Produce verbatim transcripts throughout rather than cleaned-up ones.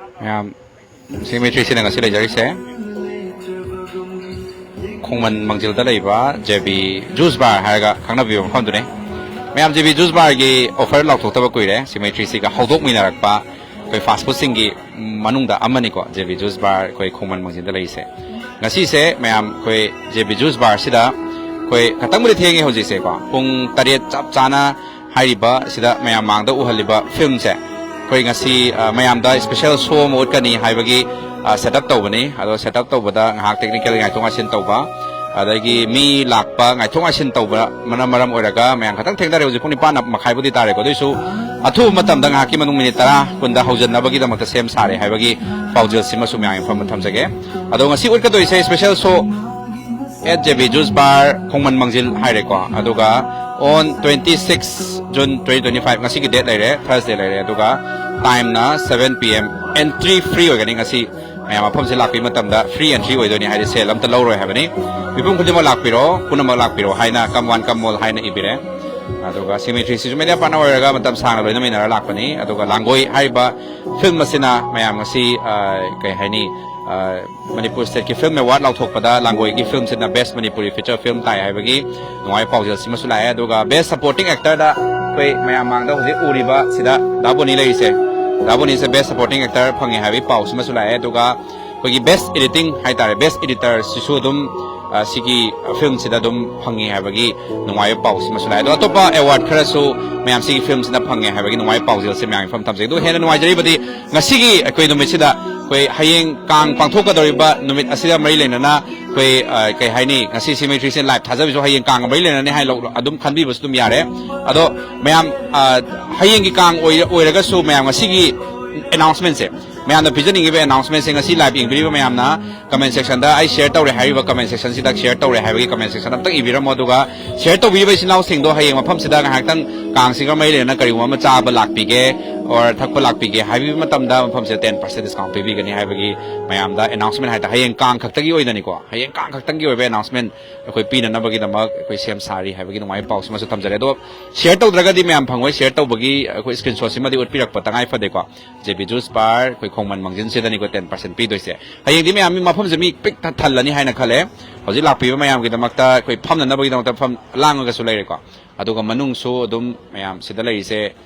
ꯃꯌꯥꯝ, ꯁꯤꯃꯤꯇ꯭ꯔꯤꯁꯤꯅ ꯉꯁꯤ ꯂꯩꯖꯔꯤꯁꯦ ꯈꯣꯡꯃꯟ ꯃꯥꯡꯖꯤꯜꯗ ꯂꯩꯕ ꯖꯦ ꯕꯤ ꯖꯨꯁ ꯕꯥꯔ ꯍꯥꯏꯔꯒ ꯈꯪꯅꯕꯤꯕ ꯃꯐꯝꯗꯨꯅꯤ꯫ ꯃꯌꯥꯝ, ꯖꯦ ꯕꯤ ꯖꯨꯁ ꯕꯥꯔꯒꯤ ꯑꯣꯐꯔ ꯂꯥꯎꯊꯣꯛꯇꯕ ꯀꯨꯏꯔꯦ꯫ ꯁꯤꯃꯤꯇ꯭ꯔꯤꯁꯤꯒ ꯍꯧꯗꯣꯛꯃꯤꯟꯅꯔꯛꯄ ꯑꯩꯈꯣꯏ ꯐꯥꯁ ꯐꯨꯗꯁꯤꯡꯒꯤ ꯃꯅꯨꯡꯗ ꯑꯃꯅꯤꯀꯣ, ꯖꯦ ꯕꯤ ꯖꯨꯁ ꯕꯥꯔ ꯑꯩꯈꯣꯏ ꯈꯣꯡꯃꯟ ꯃꯥꯡꯖꯤꯜꯗ ꯂꯩꯔꯤꯁꯦ꯫ ꯉꯁꯤꯁꯦ ꯃꯌꯥꯝ, ꯑꯩꯈꯣꯏ ꯖꯦ ꯕꯤ ꯖꯨꯁ ꯕꯥꯔꯁꯤꯗ ꯑꯩꯈꯣꯏ ꯈꯇꯪꯕꯨꯗꯤ ꯊꯦꯡꯉꯦ ꯍꯧꯖꯤꯛꯁꯦꯀꯣ, ꯄꯨꯡ ꯇꯔꯦꯠ ꯆꯞ ꯆꯥꯅ ꯍꯥꯏꯔꯤꯕ ꯁꯤꯗ ꯃꯌꯥꯝ ꯃꯥꯡꯗ ꯎꯍꯜꯂꯤꯕ ꯐꯤꯂꯝꯁꯦ ꯑꯩꯈꯣꯏ ꯉꯁꯤ, ꯑ, ꯃꯌꯥꯝꯗ ꯏꯁꯄꯤꯁꯦꯜ ꯁꯣ ꯑꯃ ꯎꯠꯀꯅꯤ ꯍꯥꯏꯕꯒꯤ, ꯑ, ꯁꯦꯠ ꯑꯞ ꯇꯧꯕꯅꯤ꯫ ꯑꯗꯣ ꯁꯦꯠ ꯑꯞ ꯇꯧꯕꯗ ꯉꯥꯏꯍꯥꯛ ꯇꯦꯛꯅꯤꯀꯦꯜ ꯉꯥꯏꯊꯣꯛ ꯉꯥꯏꯁꯤꯟ ꯇꯧꯕ, ꯑꯗꯒꯤ ꯃꯤ ꯂꯥꯛꯄ ꯉꯥꯏꯊꯣꯛ ꯉꯥꯏꯁꯤꯟ ꯇꯧꯕꯅ ꯃꯔꯝ ꯑꯣꯏꯔꯒ ꯃꯌꯥꯝ ꯈꯇꯪ ꯊꯦꯡꯅꯔꯦ꯫ ꯍꯧꯖꯤꯛ ꯄꯨꯡ ꯅꯤꯄꯥꯟ ꯃꯈꯥꯏꯕꯨꯗꯤ ꯇꯥꯔꯦꯀꯣ, ꯑꯗꯨꯏꯁꯨ ꯑꯊꯨꯕ ꯃꯇꯝꯗ ꯉꯥꯏꯍꯥꯛꯀꯤ ꯃꯅꯨꯡ ꯃꯤꯅꯤꯠ ꯇꯔꯥ ꯀꯨꯟꯗ ꯍꯧꯖꯤꯟꯅꯕꯒꯤꯗꯃꯛꯇ ꯁꯦꯝ ꯁꯥꯔꯦ ꯍꯥꯏꯕꯒꯤ ꯄꯥꯎꯖꯦꯜꯁꯤꯃꯁꯨ ꯃꯌꯥꯝ ꯏꯐꯝꯗ ꯊꯝꯖꯒꯦ꯫ ꯑꯗꯣ ꯉꯁꯤ ꯎꯠꯀꯗꯣꯏꯁꯦ special show at J B Juice Bar, ꯈꯣꯡꯃꯟ ꯃꯥꯡꯖꯤꯜ ꯍꯥꯏꯔꯦꯀꯣ꯫ ꯑꯗꯨꯒ on twenty six June twenty twenty five, ꯉꯁꯤꯒꯤ ꯗꯦꯠ ꯂꯩꯔꯦ, ꯊꯔꯁꯗꯦ ꯂꯩꯔꯦ꯫ ꯑꯗꯨꯒ ꯇꯥꯏꯝꯅ seven P M, entry free ꯑꯣꯏꯒꯅꯤ꯫ ꯉꯁꯤ ꯃꯌꯥꯝ ꯃꯐꯝꯁꯦ ꯂꯥꯛꯄꯒꯤ ꯃꯇꯝꯗ free entry ꯑꯣꯏꯗꯣꯏꯅꯤ, ꯍꯥꯏꯗꯤ ꯁꯦꯜ ꯑꯝꯇ ꯂꯧꯔꯣꯏ ꯍꯥꯏꯕꯅꯤ꯫ ꯃꯤꯄꯨꯝ ꯈꯨꯗꯤꯡꯃꯛ ꯂꯥꯛꯄꯤꯔꯣ, ꯄꯨꯝꯅꯃꯛ ꯂꯥꯛꯄꯤꯔꯣ ꯍꯥꯏꯅ, come one come all ꯍꯥꯏꯅ ꯏꯕꯤꯔꯦ꯫ ꯑꯗꯨꯒ ꯁꯤꯃꯤꯇ꯭ꯔꯤꯁꯤꯁꯨ ꯃꯦꯗꯤꯌꯥ ꯄꯥꯔꯠꯅꯔ ꯑꯣꯏꯔꯒ ꯃꯇꯝ ꯁꯥꯡꯅ ꯂꯣꯏꯅꯃꯤꯟꯅꯔ ꯂꯥꯛꯄꯅꯤ꯫ ꯑꯗꯨꯒ ꯂꯥꯡꯒꯣꯏ ꯍꯥꯏꯔꯤꯕ ꯐꯤꯂꯝ ꯑꯁꯤꯅ ꯃꯌꯥꯝ ꯉꯁꯤ, ꯑ, ꯀꯩ ꯍꯥꯏꯅꯤ, ꯑ, ꯃꯅꯤꯄꯨꯔ ꯁ꯭ꯇꯦꯠꯀꯤ ꯐꯤꯂꯝ ꯑꯦꯋꯥꯔꯗ ꯂꯥꯎꯊꯣꯛꯄꯗ ꯂꯥꯡꯒꯣꯏꯒꯤ ꯐꯤꯂꯝꯁꯤꯅ best Manipuri feature film ꯇꯥꯏ ꯍꯥꯏꯕꯒꯤ ꯅꯨꯡꯉꯥꯏꯕ ꯄꯥꯎꯖꯦꯜꯁꯤꯃꯁꯨ ꯂꯥꯛꯑꯦ꯫ ꯑꯗꯨꯒ best supporting actorꯗ ꯑꯩꯈꯣꯏ ꯃꯌꯥꯝ ꯃꯥꯡꯗ ꯍꯧꯖꯤꯛ ꯎꯔꯤꯕ ꯁꯤꯗ ꯗꯥ ꯕꯣꯅꯤ ꯂꯩꯔꯤꯁꯦ, ꯗꯥ ꯕꯣꯅꯤꯁꯦ best supporting actor ꯐꯪꯉꯦ ꯍꯥꯏꯕꯒꯤ ꯄꯥꯎꯁꯤꯃꯁꯨ ꯂꯥꯛꯑꯦ꯫ ꯑꯗꯨꯒ ꯑꯩꯈꯣꯏꯒꯤ best editing ꯍꯥꯏꯇꯥꯔꯦ, best editorꯁꯤꯁꯨ ꯑꯗꯨꯝ, ꯑ, ꯁꯤꯒꯤ ꯐꯤꯂꯝꯁꯤꯗ ꯑꯗꯨꯝ ꯐꯪꯉꯦ ꯍꯥꯏꯕꯒꯤ ꯅꯨꯡꯉꯥꯏꯕ ꯄꯥꯎꯁꯤꯃꯁꯨ ꯂꯥꯛꯑꯦ꯫ ꯑꯗꯣ ꯑꯇꯣꯞꯄ ꯑꯦꯋꯥꯔꯗ ꯈꯔꯁꯨ ꯃꯌꯥꯝ ꯁꯤꯒꯤ ꯐꯤꯂꯝꯁꯤꯅ ꯐꯪꯉꯦ ꯍꯥꯏꯕꯒꯤ ꯅꯨꯡꯉꯥꯏꯕ ꯄꯥꯎꯖꯦꯜꯁꯦ ꯃꯌꯥꯝ ꯏꯐꯝ ꯊꯝꯖꯩ꯫ ꯑꯗꯨ ꯍꯦꯟꯅ ꯅꯨꯡꯉꯥꯏꯖꯔꯤꯕꯗꯤ ꯉꯁꯤꯒꯤ ꯑꯩꯈꯣꯏ ꯅꯨꯃꯤꯠꯁꯤꯗ ꯑꯩꯈꯣꯏ ꯍꯌꯦꯡ ꯀꯥꯡ ꯄꯥꯡꯊꯣꯛꯀꯗꯧꯔꯤꯕ ꯅꯨꯃꯤꯠ ꯑꯁꯤꯗ ꯃꯔꯤ ꯂꯩꯅꯅ ꯑꯩꯈꯣꯏ, ꯑ, ꯀꯩ ꯍꯥꯏꯅꯤ, ꯉꯁꯤ ꯁꯤꯃꯤꯇ꯭ꯔꯤꯁꯦ ꯂꯥꯏꯚ ꯊꯥꯖꯕꯁꯨ ꯍꯌꯦꯡ ꯀꯥꯡ ꯃꯔꯤ ꯂꯩꯅꯅꯤ ꯍꯥꯏ ꯂꯧ-, ꯑꯗꯨꯝ ꯈꯟꯕꯤꯕꯁꯨ ꯑꯗꯨꯝ ꯌꯥꯔꯦ꯫ ꯑꯗꯣ ꯃꯌꯥꯝ, ꯑ, ꯍꯌꯦꯡꯒꯤ ꯀꯥꯡ ꯑꯣꯏꯔ-, ꯑꯣꯏꯔꯒꯁꯨ ꯃꯌꯥꯝ ꯉꯁꯤꯒꯤ ꯑꯦꯅꯥꯎꯟꯁꯃꯦꯟꯁꯦ ꯃꯌꯥꯝꯅ ꯄꯤꯖꯅꯤꯡꯉꯤꯕ ꯑꯦꯅꯥꯎꯟꯁꯃꯦꯟꯁꯦ ꯉꯁꯤ ꯂꯥꯏꯚ ꯌꯦꯡꯕꯤꯔꯤꯕ ꯃꯌꯥꯝꯅ ꯀꯃꯦꯟ ꯁꯦꯛꯁꯟꯗ ꯑꯩ ꯁꯤꯌꯔ ꯇꯧꯔꯦ ꯍꯥꯏꯔꯤꯕ ꯀꯃꯦꯟ ꯁꯦꯛꯁꯟꯁꯤꯗ ꯁꯤꯌꯔ ꯇꯧꯔꯦ ꯍꯥꯏꯕꯒꯤ ꯀꯃꯦꯟ ꯁꯦꯛꯁꯟ ꯑꯝꯇꯪ ꯏꯕꯤꯔꯝꯃꯣ꯫ ꯑꯗꯨꯒ ꯁꯤꯌꯔ ꯇꯧꯕꯤꯔꯤꯕ ꯏꯆꯤꯟ ꯏꯅꯥꯎꯁꯤꯡꯗꯣ ꯍꯌꯦꯡ ꯃꯐꯝꯁꯤꯗ ꯉꯥꯏꯍꯥꯛꯇꯪ ꯀꯥꯡꯁꯤꯒ ꯃꯔꯤ ꯂꯩꯅꯅ ꯀꯔꯤꯒꯨꯝꯕ ꯑꯃ ꯆꯥꯕ ꯂꯥꯛꯄꯤꯒꯦ or ꯊꯛꯄ ꯂꯥꯛꯄꯤꯒꯦ ꯍꯥꯏꯕꯤꯕ ꯃꯇꯝꯗ ꯃꯐꯝꯁꯤꯗ ten percent discount ꯄꯤꯕꯤꯒꯅꯤ ꯍꯥꯏꯕꯒꯤ ꯃꯌꯥꯝꯗ ꯑꯦꯅꯥꯎꯟꯁꯃꯦꯟ ꯍꯥꯏꯇꯥꯔꯦ꯫ ꯍꯌꯦꯡ ꯀꯥꯡ ꯈꯛꯇꯒꯤ ꯑꯣꯏꯅꯅꯤꯀꯣ, ꯍꯌꯦꯡ ꯀꯥꯡ ꯈꯛꯇꯪꯒꯤ ꯑꯣꯏꯕ ꯑꯦꯅꯥꯎꯟꯁꯃꯦꯟ ꯑꯩꯈꯣꯏ ꯄꯤꯅꯅꯕꯒꯤꯗꯃꯛ ꯑꯩꯈꯣꯏ ꯁꯦꯝ ꯁꯥꯔꯤ ꯍꯥꯏꯕꯒꯤ ꯅꯨꯡꯉꯥꯏꯕ ꯄꯥꯎꯁꯤꯃꯁꯨ ꯊꯝꯖꯔꯦ꯫ ꯑꯗꯣ ꯁꯤꯌꯔ ꯇꯧꯗ꯭ꯔꯒꯗꯤ ꯃꯌꯥꯝ ꯐꯪꯉꯣꯏ꯫ ꯁꯤꯌꯔ ꯇꯧꯕꯒꯤ ꯑꯩꯈꯣꯏ ꯁ꯭ꯀ꯭ꯔꯤꯟꯁꯣꯠꯁꯤꯃꯗꯤ ꯎꯠꯄꯤꯔꯛꯄ ꯇꯉꯥꯏ ꯐꯗꯦꯀꯣ꯫ ꯖꯦ ꯕꯤ ꯖꯨꯁ ꯕꯥꯔ ꯑꯩꯈꯣꯏ ꯈꯣꯡꯃꯟ ꯃꯥꯡꯖꯤꯟꯁꯤꯗꯅꯤꯀꯣ ꯇꯦꯟ ꯄꯥꯔꯁꯦꯟ ꯄꯤꯗꯣꯏꯁꯦ꯫ ꯍꯌꯦꯡꯗꯤ ꯃꯌꯥꯝ ꯃꯤ ꯃꯐꯝꯁꯦ ꯃꯤ ꯄꯤꯛ ꯊ- ꯊꯜꯂꯅꯤ ꯍꯥꯏꯅ ꯈꯜꯂꯦ꯫ ꯍꯧꯖꯤꯛ ꯂꯥꯛꯄꯤꯕ ꯃꯌꯥꯝꯒꯤꯗꯃꯛꯇ ꯑꯩꯈꯣꯏ ꯐꯝꯅꯅꯕꯒꯤꯗꯃꯛꯇ ꯐꯝ ꯂꯥꯡꯉꯒꯁꯨ ꯂꯩꯔꯦꯀꯣ꯫ ꯑꯗꯨꯒ ꯃꯅꯨꯡꯁꯨ ꯑꯗꯨꯝ ꯃꯌꯥꯝ ꯁꯤꯗ ꯂꯩꯔꯤꯁꯦ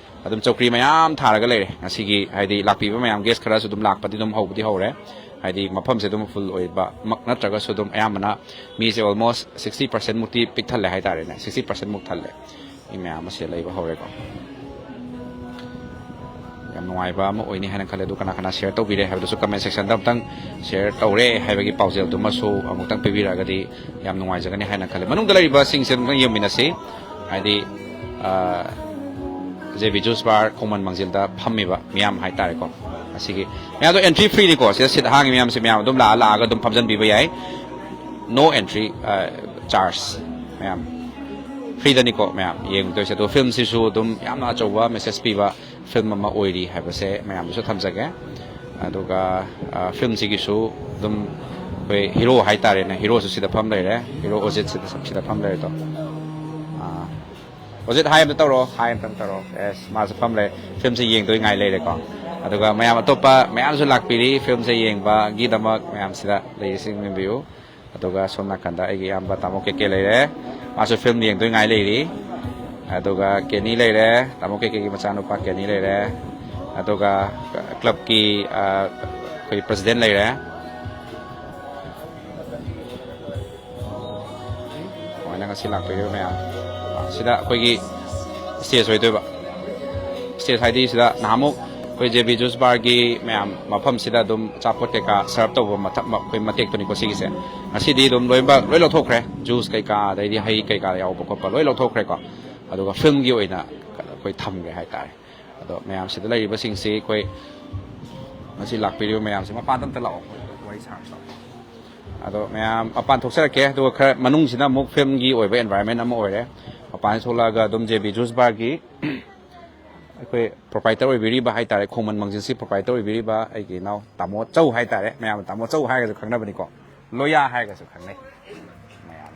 ꯑꯗꯨꯝ ꯆꯧꯀ꯭ꯔꯤ ꯃꯌꯥꯝ ꯊꯥꯔꯒ ꯂꯩꯔꯦ꯫ ꯉꯁꯤꯒꯤ ꯍꯥꯏꯗꯤ ꯂꯥꯛꯄꯤꯕ ꯃꯌꯥꯝ ꯒꯦꯁ ꯈꯔꯁꯨ ꯑꯗꯨꯝ ꯂꯥꯛꯄꯗꯤ ꯑꯗꯨꯝ ꯍꯧꯕꯗꯤ ꯍꯧꯔꯦ꯫ ꯍꯥꯏꯗꯤ ꯃꯐꯝꯁꯦ ꯑꯗꯨꯝ ꯐꯨꯜ ꯑꯣꯏꯕꯃꯛ ꯅꯠꯇ꯭ꯔꯒꯁꯨ ꯑꯗꯨꯝ ꯑꯌꯥꯝꯕꯅ ꯃꯤꯁꯦ almost sixty percent ꯃꯨꯛꯇꯤ ꯄꯤꯛ ꯊꯜꯂꯦ ꯍꯥꯏꯇꯥꯔꯦꯅꯦ꯫ Sixty percent ꯃꯨꯛ ꯊꯜꯂꯦ꯫ ꯃꯤ ꯃꯌꯥꯝ ꯑꯃ ꯁꯤꯗ ꯂꯩꯕ ꯍꯧꯔꯦꯀꯣ꯫ ꯌꯥꯝ ꯅꯨꯡꯉꯥꯏꯕ ꯑꯃ ꯑꯣꯏꯅꯤ ꯍꯥꯏꯅ ꯈꯜꯂꯦ꯫ ꯑꯗꯨ ꯀꯅꯥ ꯀꯅꯥ ꯁꯤꯌꯔ ꯇꯧꯕꯤꯔꯦ ꯍꯥꯏꯕꯗꯨꯁꯨ ꯀꯃꯦꯟ ꯁꯦꯛꯁꯟꯗ ꯑꯃꯨꯛꯇꯪ ꯁꯤꯌꯔ ꯇꯧꯔꯦ ꯍꯥꯏꯕꯒꯤ ꯄꯥꯎꯖꯦꯜꯗꯨꯃꯁꯨ ꯑꯃꯨꯛꯇꯪ ꯄꯤꯕꯤꯔꯛꯑꯒꯗꯤ ꯌꯥꯝ ꯅꯨꯡꯉꯥꯏꯖꯒꯅꯤ ꯍꯥꯏꯅ ꯈꯜꯂꯦ꯫ ꯃꯅꯨꯡꯗ ꯂꯩꯔꯤꯕꯁꯤꯡꯁꯦ ꯑꯃꯨꯛꯇꯪ ꯌꯦꯡꯃꯤꯟꯅꯁꯤ꯫ ꯍꯥꯏꯗꯤ ꯖꯦ ꯕꯤ ꯖꯨꯁ ꯕꯥꯔ ꯈꯣꯡꯃꯟ ꯃꯥꯡꯖꯤꯜꯗ ꯐꯝꯃꯤꯕ ꯃꯤꯌꯥꯝ ꯍꯥꯏꯇꯥꯔꯦꯀꯣ꯫ ꯑꯁꯤꯒꯤ ꯃꯌꯥꯝꯗꯣ ꯑꯦꯟꯇ꯭ꯔꯤ ꯐ꯭ꯔꯤꯅꯤꯀꯣ꯫ ꯁꯤꯗ ꯁꯤꯠ ꯍꯥꯡꯉꯤ ꯃꯌꯥꯝꯁꯦ ꯃꯌꯥꯝ ꯑꯗꯨꯝ ꯂꯥꯛꯑ ꯂꯥꯛꯑꯒ ꯑꯗꯨꯝ ꯐꯝꯖꯟꯕꯤꯕ ꯌꯥꯏ꯫ No entry charge꯫ ꯃꯌꯥꯝ ꯐ꯭ꯔꯤꯗꯅꯤꯀꯣ ꯃꯌꯥꯝ ꯌꯦꯡꯗꯣꯏꯁꯦ꯫ ꯑꯗꯣ ꯐꯤꯂꯝꯁꯤꯁꯨ ꯑꯗꯨꯝ ꯌꯥꯝꯅ ꯑꯆꯧꯕ ꯃꯦꯁꯦꯖ ꯄꯤꯕ ꯐꯤꯂꯝ ꯑꯃ ꯑꯣꯏꯔꯤ ꯍꯥꯏꯕꯁꯦ ꯃꯌꯥꯝꯗꯁꯨ ꯊꯝꯖꯒꯦ꯫ ꯑꯗꯨꯒ ꯐꯤꯂꯝꯁꯤꯒꯤꯁꯨ ꯑꯗꯨꯝ ꯑꯩꯈꯣꯏ ꯍꯤꯔꯣ ꯍꯥꯏꯇꯥꯔꯦꯅꯦ, ꯍꯤꯔꯣꯁꯨ ꯁꯤꯗ ꯐꯝ ꯂꯩꯔꯦ꯫ ꯍꯤꯔꯣ ꯑꯣꯖꯤꯠ ꯁꯤꯗ ꯁꯤꯗ ꯐꯝ ꯂꯩꯔꯦꯗꯣ꯫ ꯑꯣꯖꯤꯠ ꯍꯥꯏ ꯑꯝꯇ ꯇꯧꯔꯣ, ꯍꯥꯏ ꯑꯝꯇꯪ ꯇꯧꯔꯣ꯫ ꯑꯦꯁ, ꯃꯥꯁꯨ ꯐꯝ ꯂꯩ꯫ ꯐꯤꯂꯝꯁꯦ ꯌꯦꯡꯗꯣꯏ ꯉꯥꯏ ꯂꯩꯔꯦꯀꯣ꯫ ꯑꯗꯨꯒ ꯃꯌꯥꯝ ꯑꯇꯣꯞꯄ ꯃꯌꯥꯝꯁꯨ ꯂꯥꯛꯄꯤꯔꯤ ꯐꯤꯂꯝꯁꯦ ꯌꯦꯡꯕꯒꯤꯗꯃꯛ꯫ ꯃꯌꯥꯝꯁꯤꯗ ꯂꯩꯔꯤꯁꯤꯡ ꯌꯦꯡꯕꯤꯌꯨ꯫ ꯑꯗꯨꯒ ꯁꯣꯝ ꯅꯥꯀꯟꯗ ꯑꯩꯒꯤ ꯏꯌꯥꯝꯕ ꯇꯥꯃꯣ ꯀꯦ ꯀꯦ ꯂꯩꯔꯦ꯫ ꯃꯥꯁꯨ ꯐꯤꯂꯝ ꯌꯦꯡꯗꯣꯏ ꯉꯥꯏ ꯂꯩꯔꯤ꯫ ꯑꯗꯨꯒ ꯀꯦꯅꯤ ꯂꯩꯔꯦ, ꯇꯥꯃꯣ ꯀꯦ ꯀꯦꯒꯤ ꯃꯆꯥꯅꯨꯄꯥ ꯀꯦꯅꯤ ꯂꯩꯔꯦ꯫ ꯑꯗꯨꯒ ꯀ꯭ꯂꯕꯀꯤ ꯑꯩꯈꯣꯏ ꯄ꯭ꯔꯁꯤꯗꯦꯟ ꯂꯩꯔꯦ꯫ ꯁꯨꯃꯥꯏꯅ ꯉꯁꯤ ꯂꯥꯛꯄꯤꯔꯤꯕ ꯃꯌꯥꯝ ꯁꯤꯗ ꯑꯩꯈꯣꯏꯒꯤ ꯁ꯭ꯇꯦꯖ ꯑꯣꯏꯗꯣꯏꯕ꯫ ꯁ꯭ꯇꯦꯖ ꯍꯥꯏꯗꯤ ꯁꯤꯗ ꯅꯍꯥꯟꯃꯨꯛ ꯑꯩꯈꯣꯏ ꯖꯦ ꯕꯤ ꯖꯨꯁ ꯕꯥꯔꯒꯤ ꯃꯌꯥꯝ ꯃꯐꯝꯁꯤꯗ ꯑꯗꯨꯝ ꯑꯆꯥꯄꯣꯠ ꯀꯩꯀꯥ ꯁꯔꯞ ꯇꯧꯕ ꯃꯊꯛ ꯑꯩꯈꯣꯏ ꯃꯇꯦꯛꯇꯨꯅꯤꯀꯣ ꯁꯤꯒꯤꯁꯦ꯫ ꯉꯁꯤꯗꯤ ꯑꯗꯨꯝ ꯂꯣꯏꯅꯃꯛ ꯂꯣꯏ ꯂꯧꯊꯣꯛꯈ꯭ꯔꯦ꯫ ꯖꯨꯁ ꯀꯩꯀꯥ ꯑꯗꯩꯗꯤ ꯍꯩ ꯀꯩꯀꯥ ꯌꯥꯎꯕ ꯈꯣꯠꯄ ꯂꯣꯏ ꯂꯧꯊꯣꯛꯈ꯭ꯔꯦꯀꯣ꯫ ꯑꯗꯨꯒ ꯐꯤꯂꯝꯒꯤ ꯑꯣꯏꯅ ꯑꯩꯈꯣꯏ ꯊꯝꯈ꯭ꯔꯦ ꯍꯥꯏꯇꯥꯔꯦ꯫ ꯑꯗꯣ ꯃꯌꯥꯝ ꯁꯤꯗ ꯂꯩꯔꯤꯕꯁꯤꯡꯁꯤ ꯑꯩꯈꯣꯏ ꯉꯁꯤ ꯂꯥꯛꯄꯤꯔꯤꯕ ꯃꯌꯥꯝꯁꯦ ꯃꯄꯥꯟꯗ ꯑꯝꯇ ꯂꯥꯛꯑꯣ, ꯋꯥꯔꯤ ꯁꯥꯔꯁꯤ ꯂꯥꯛꯑꯣ꯫ ꯑꯗꯣ ꯃꯌꯥꯝ ꯃꯄꯥꯟ ꯊꯣꯛꯆꯔꯛꯀꯦ꯫ ꯑꯗꯨꯒ ꯈꯔ ꯃꯅꯨꯡꯁꯤꯅ ꯑꯃꯨꯛ ꯐꯤꯂꯝꯒꯤ ꯑꯣꯏꯕ ꯑꯦꯟꯚꯥꯏꯔꯟꯃꯦꯟ ꯑꯃ ꯑꯣꯏꯔꯦ꯫ ꯃꯄꯥꯟꯗ ꯊꯣꯛꯂꯛꯑꯒ ꯑꯗꯨꯝ ꯖꯦ ꯕꯤ ꯖꯨꯁ ꯕꯥꯔꯒꯤ ꯑꯩꯈꯣꯏ ꯄ꯭ꯔꯣꯄꯥꯏꯇꯔ ꯑꯣꯏꯕꯤꯔꯤꯕ ꯍꯥꯏꯇꯥꯔꯦ, ꯈꯣꯡꯃꯟ ꯃꯥꯡꯖꯤꯟꯁꯤ ꯄ꯭ꯔꯣꯄꯥꯏꯇꯔ ꯑꯣꯏꯕꯤꯔꯤꯕ ꯑꯩꯒꯤ ꯏꯅꯥꯎ ꯇꯥꯃꯣ ꯆꯧ ꯍꯥꯏꯇꯥꯔꯦ꯫ ꯃꯌꯥꯝꯅ ꯇꯥꯃꯣ ꯆꯧ ꯍꯥꯏꯔꯒꯁꯨ ꯈꯪꯅꯕꯅꯤꯀꯣ, ꯂꯣꯌꯥ ꯍꯥꯏꯔꯒꯁꯨ ꯈꯪꯅꯩ꯫ ꯃꯌꯥꯝ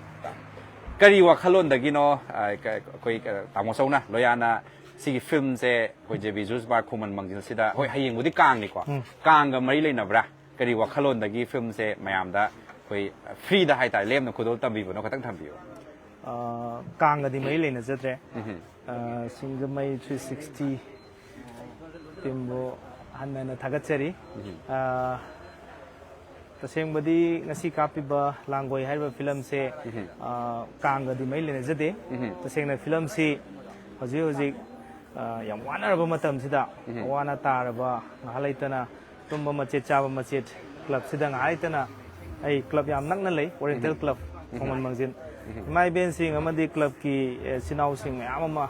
ꯀꯔꯤ ꯋꯥꯈꯜꯂꯣꯟꯗꯒꯤꯅꯣ, ꯑ, ꯀ-, ꯑꯩꯈꯣꯏ, ꯑ, ꯇꯥꯃꯣ ꯆꯧꯅ, ꯂꯣꯌꯥꯅ ꯁꯤꯒꯤ ꯐꯤꯂꯝꯁꯦ ꯑꯩꯈꯣꯏ ꯖꯦ ꯕꯤ ꯖꯨꯁ ꯕꯥꯔ ꯈꯣꯡꯃꯟ ꯃꯥꯡꯖꯤꯜꯁꯤꯗ, ꯍꯣꯏ, ꯍꯌꯦꯡꯕꯨꯗꯤ ꯀꯥꯡꯅꯤꯀꯣ, ꯀꯥꯡꯒ ꯃꯔꯤ ꯂꯩꯅꯕ꯭ꯔꯥ? ꯀꯔꯤ ꯋꯥꯈꯜꯂꯣꯟꯗꯒꯤ ꯐꯤꯂꯝꯁꯦ ꯃꯌꯥꯝꯗ ꯑꯩꯈꯣꯏ ꯐ꯭ꯔꯤꯗ ꯍꯥꯏꯇꯥꯔꯦ, ꯂꯦꯝꯅ ꯈꯨꯗꯣꯜ ꯇꯝꯕꯤꯕꯅꯣ? ꯈꯇꯪ ꯊꯝꯕꯤꯌꯨ꯫ ꯑ, ꯀꯥꯡꯒꯗꯤ ꯃꯔꯤ ꯂꯩꯅꯖꯗ꯭ꯔꯦ꯫ ꯑ, ꯁꯤꯡꯖꯃꯩ ꯊ꯭ꯔꯤ ꯁꯤꯛꯁꯇꯤ ꯇꯤꯝꯕꯨ ꯍꯟꯅ ꯍꯟꯅ ꯊꯥꯒꯠꯆꯔꯤ꯫ ꯑ, ꯇꯁꯦꯡꯕꯗꯤ ꯉꯁꯤ ꯀꯥꯞꯄꯤꯕ ꯂꯥꯡꯒꯣꯏ ꯍꯥꯏꯔꯤꯕ ꯐꯤꯂꯝꯁꯦ, ꯑ, ꯀꯥꯡꯒꯗꯤ ꯃꯔꯤ ꯂꯩꯅꯖꯗꯦ꯫ ꯇꯁꯦꯡꯅ ꯐꯤꯂꯝꯁꯤ ꯍꯧꯖꯤꯛ ꯍꯧꯖꯤꯛ, ꯑ, ꯌꯥꯝ ꯋꯥꯅꯔꯕ ꯃꯇꯝꯁꯤꯗ, ꯑꯋꯥ ꯑꯅꯥ ꯇꯥꯔꯕ, ꯉꯥꯏꯍꯥꯛ ꯂꯩꯇꯅ ꯇꯨꯝꯕ ꯃꯆꯦꯠ ꯆꯥꯕ ꯃꯆꯦꯠ, ꯀ꯭ꯂꯕꯁꯤꯗ ꯉꯥꯏꯍꯥꯛ ꯂꯩꯇꯅ, ꯑꯩ ꯀ꯭ꯂꯕ ꯌꯥꯝ ꯅꯛꯅ ꯂꯩ, ꯑꯣꯔꯤꯌꯦꯟꯇꯦꯜ ꯀ꯭ꯂꯕ, ꯈꯣꯡꯃꯟ ꯃꯥꯡꯖꯤꯟ꯫ ꯏꯃꯥ ꯏꯕꯦꯟꯁꯤꯡ ꯑꯃꯗꯤ ꯀ꯭ꯂꯕꯀꯤ, ꯑꯦ, ꯏꯆꯤꯟ ꯏꯅꯥꯎꯁꯤꯡ ꯃꯌꯥꯝ ꯑꯃ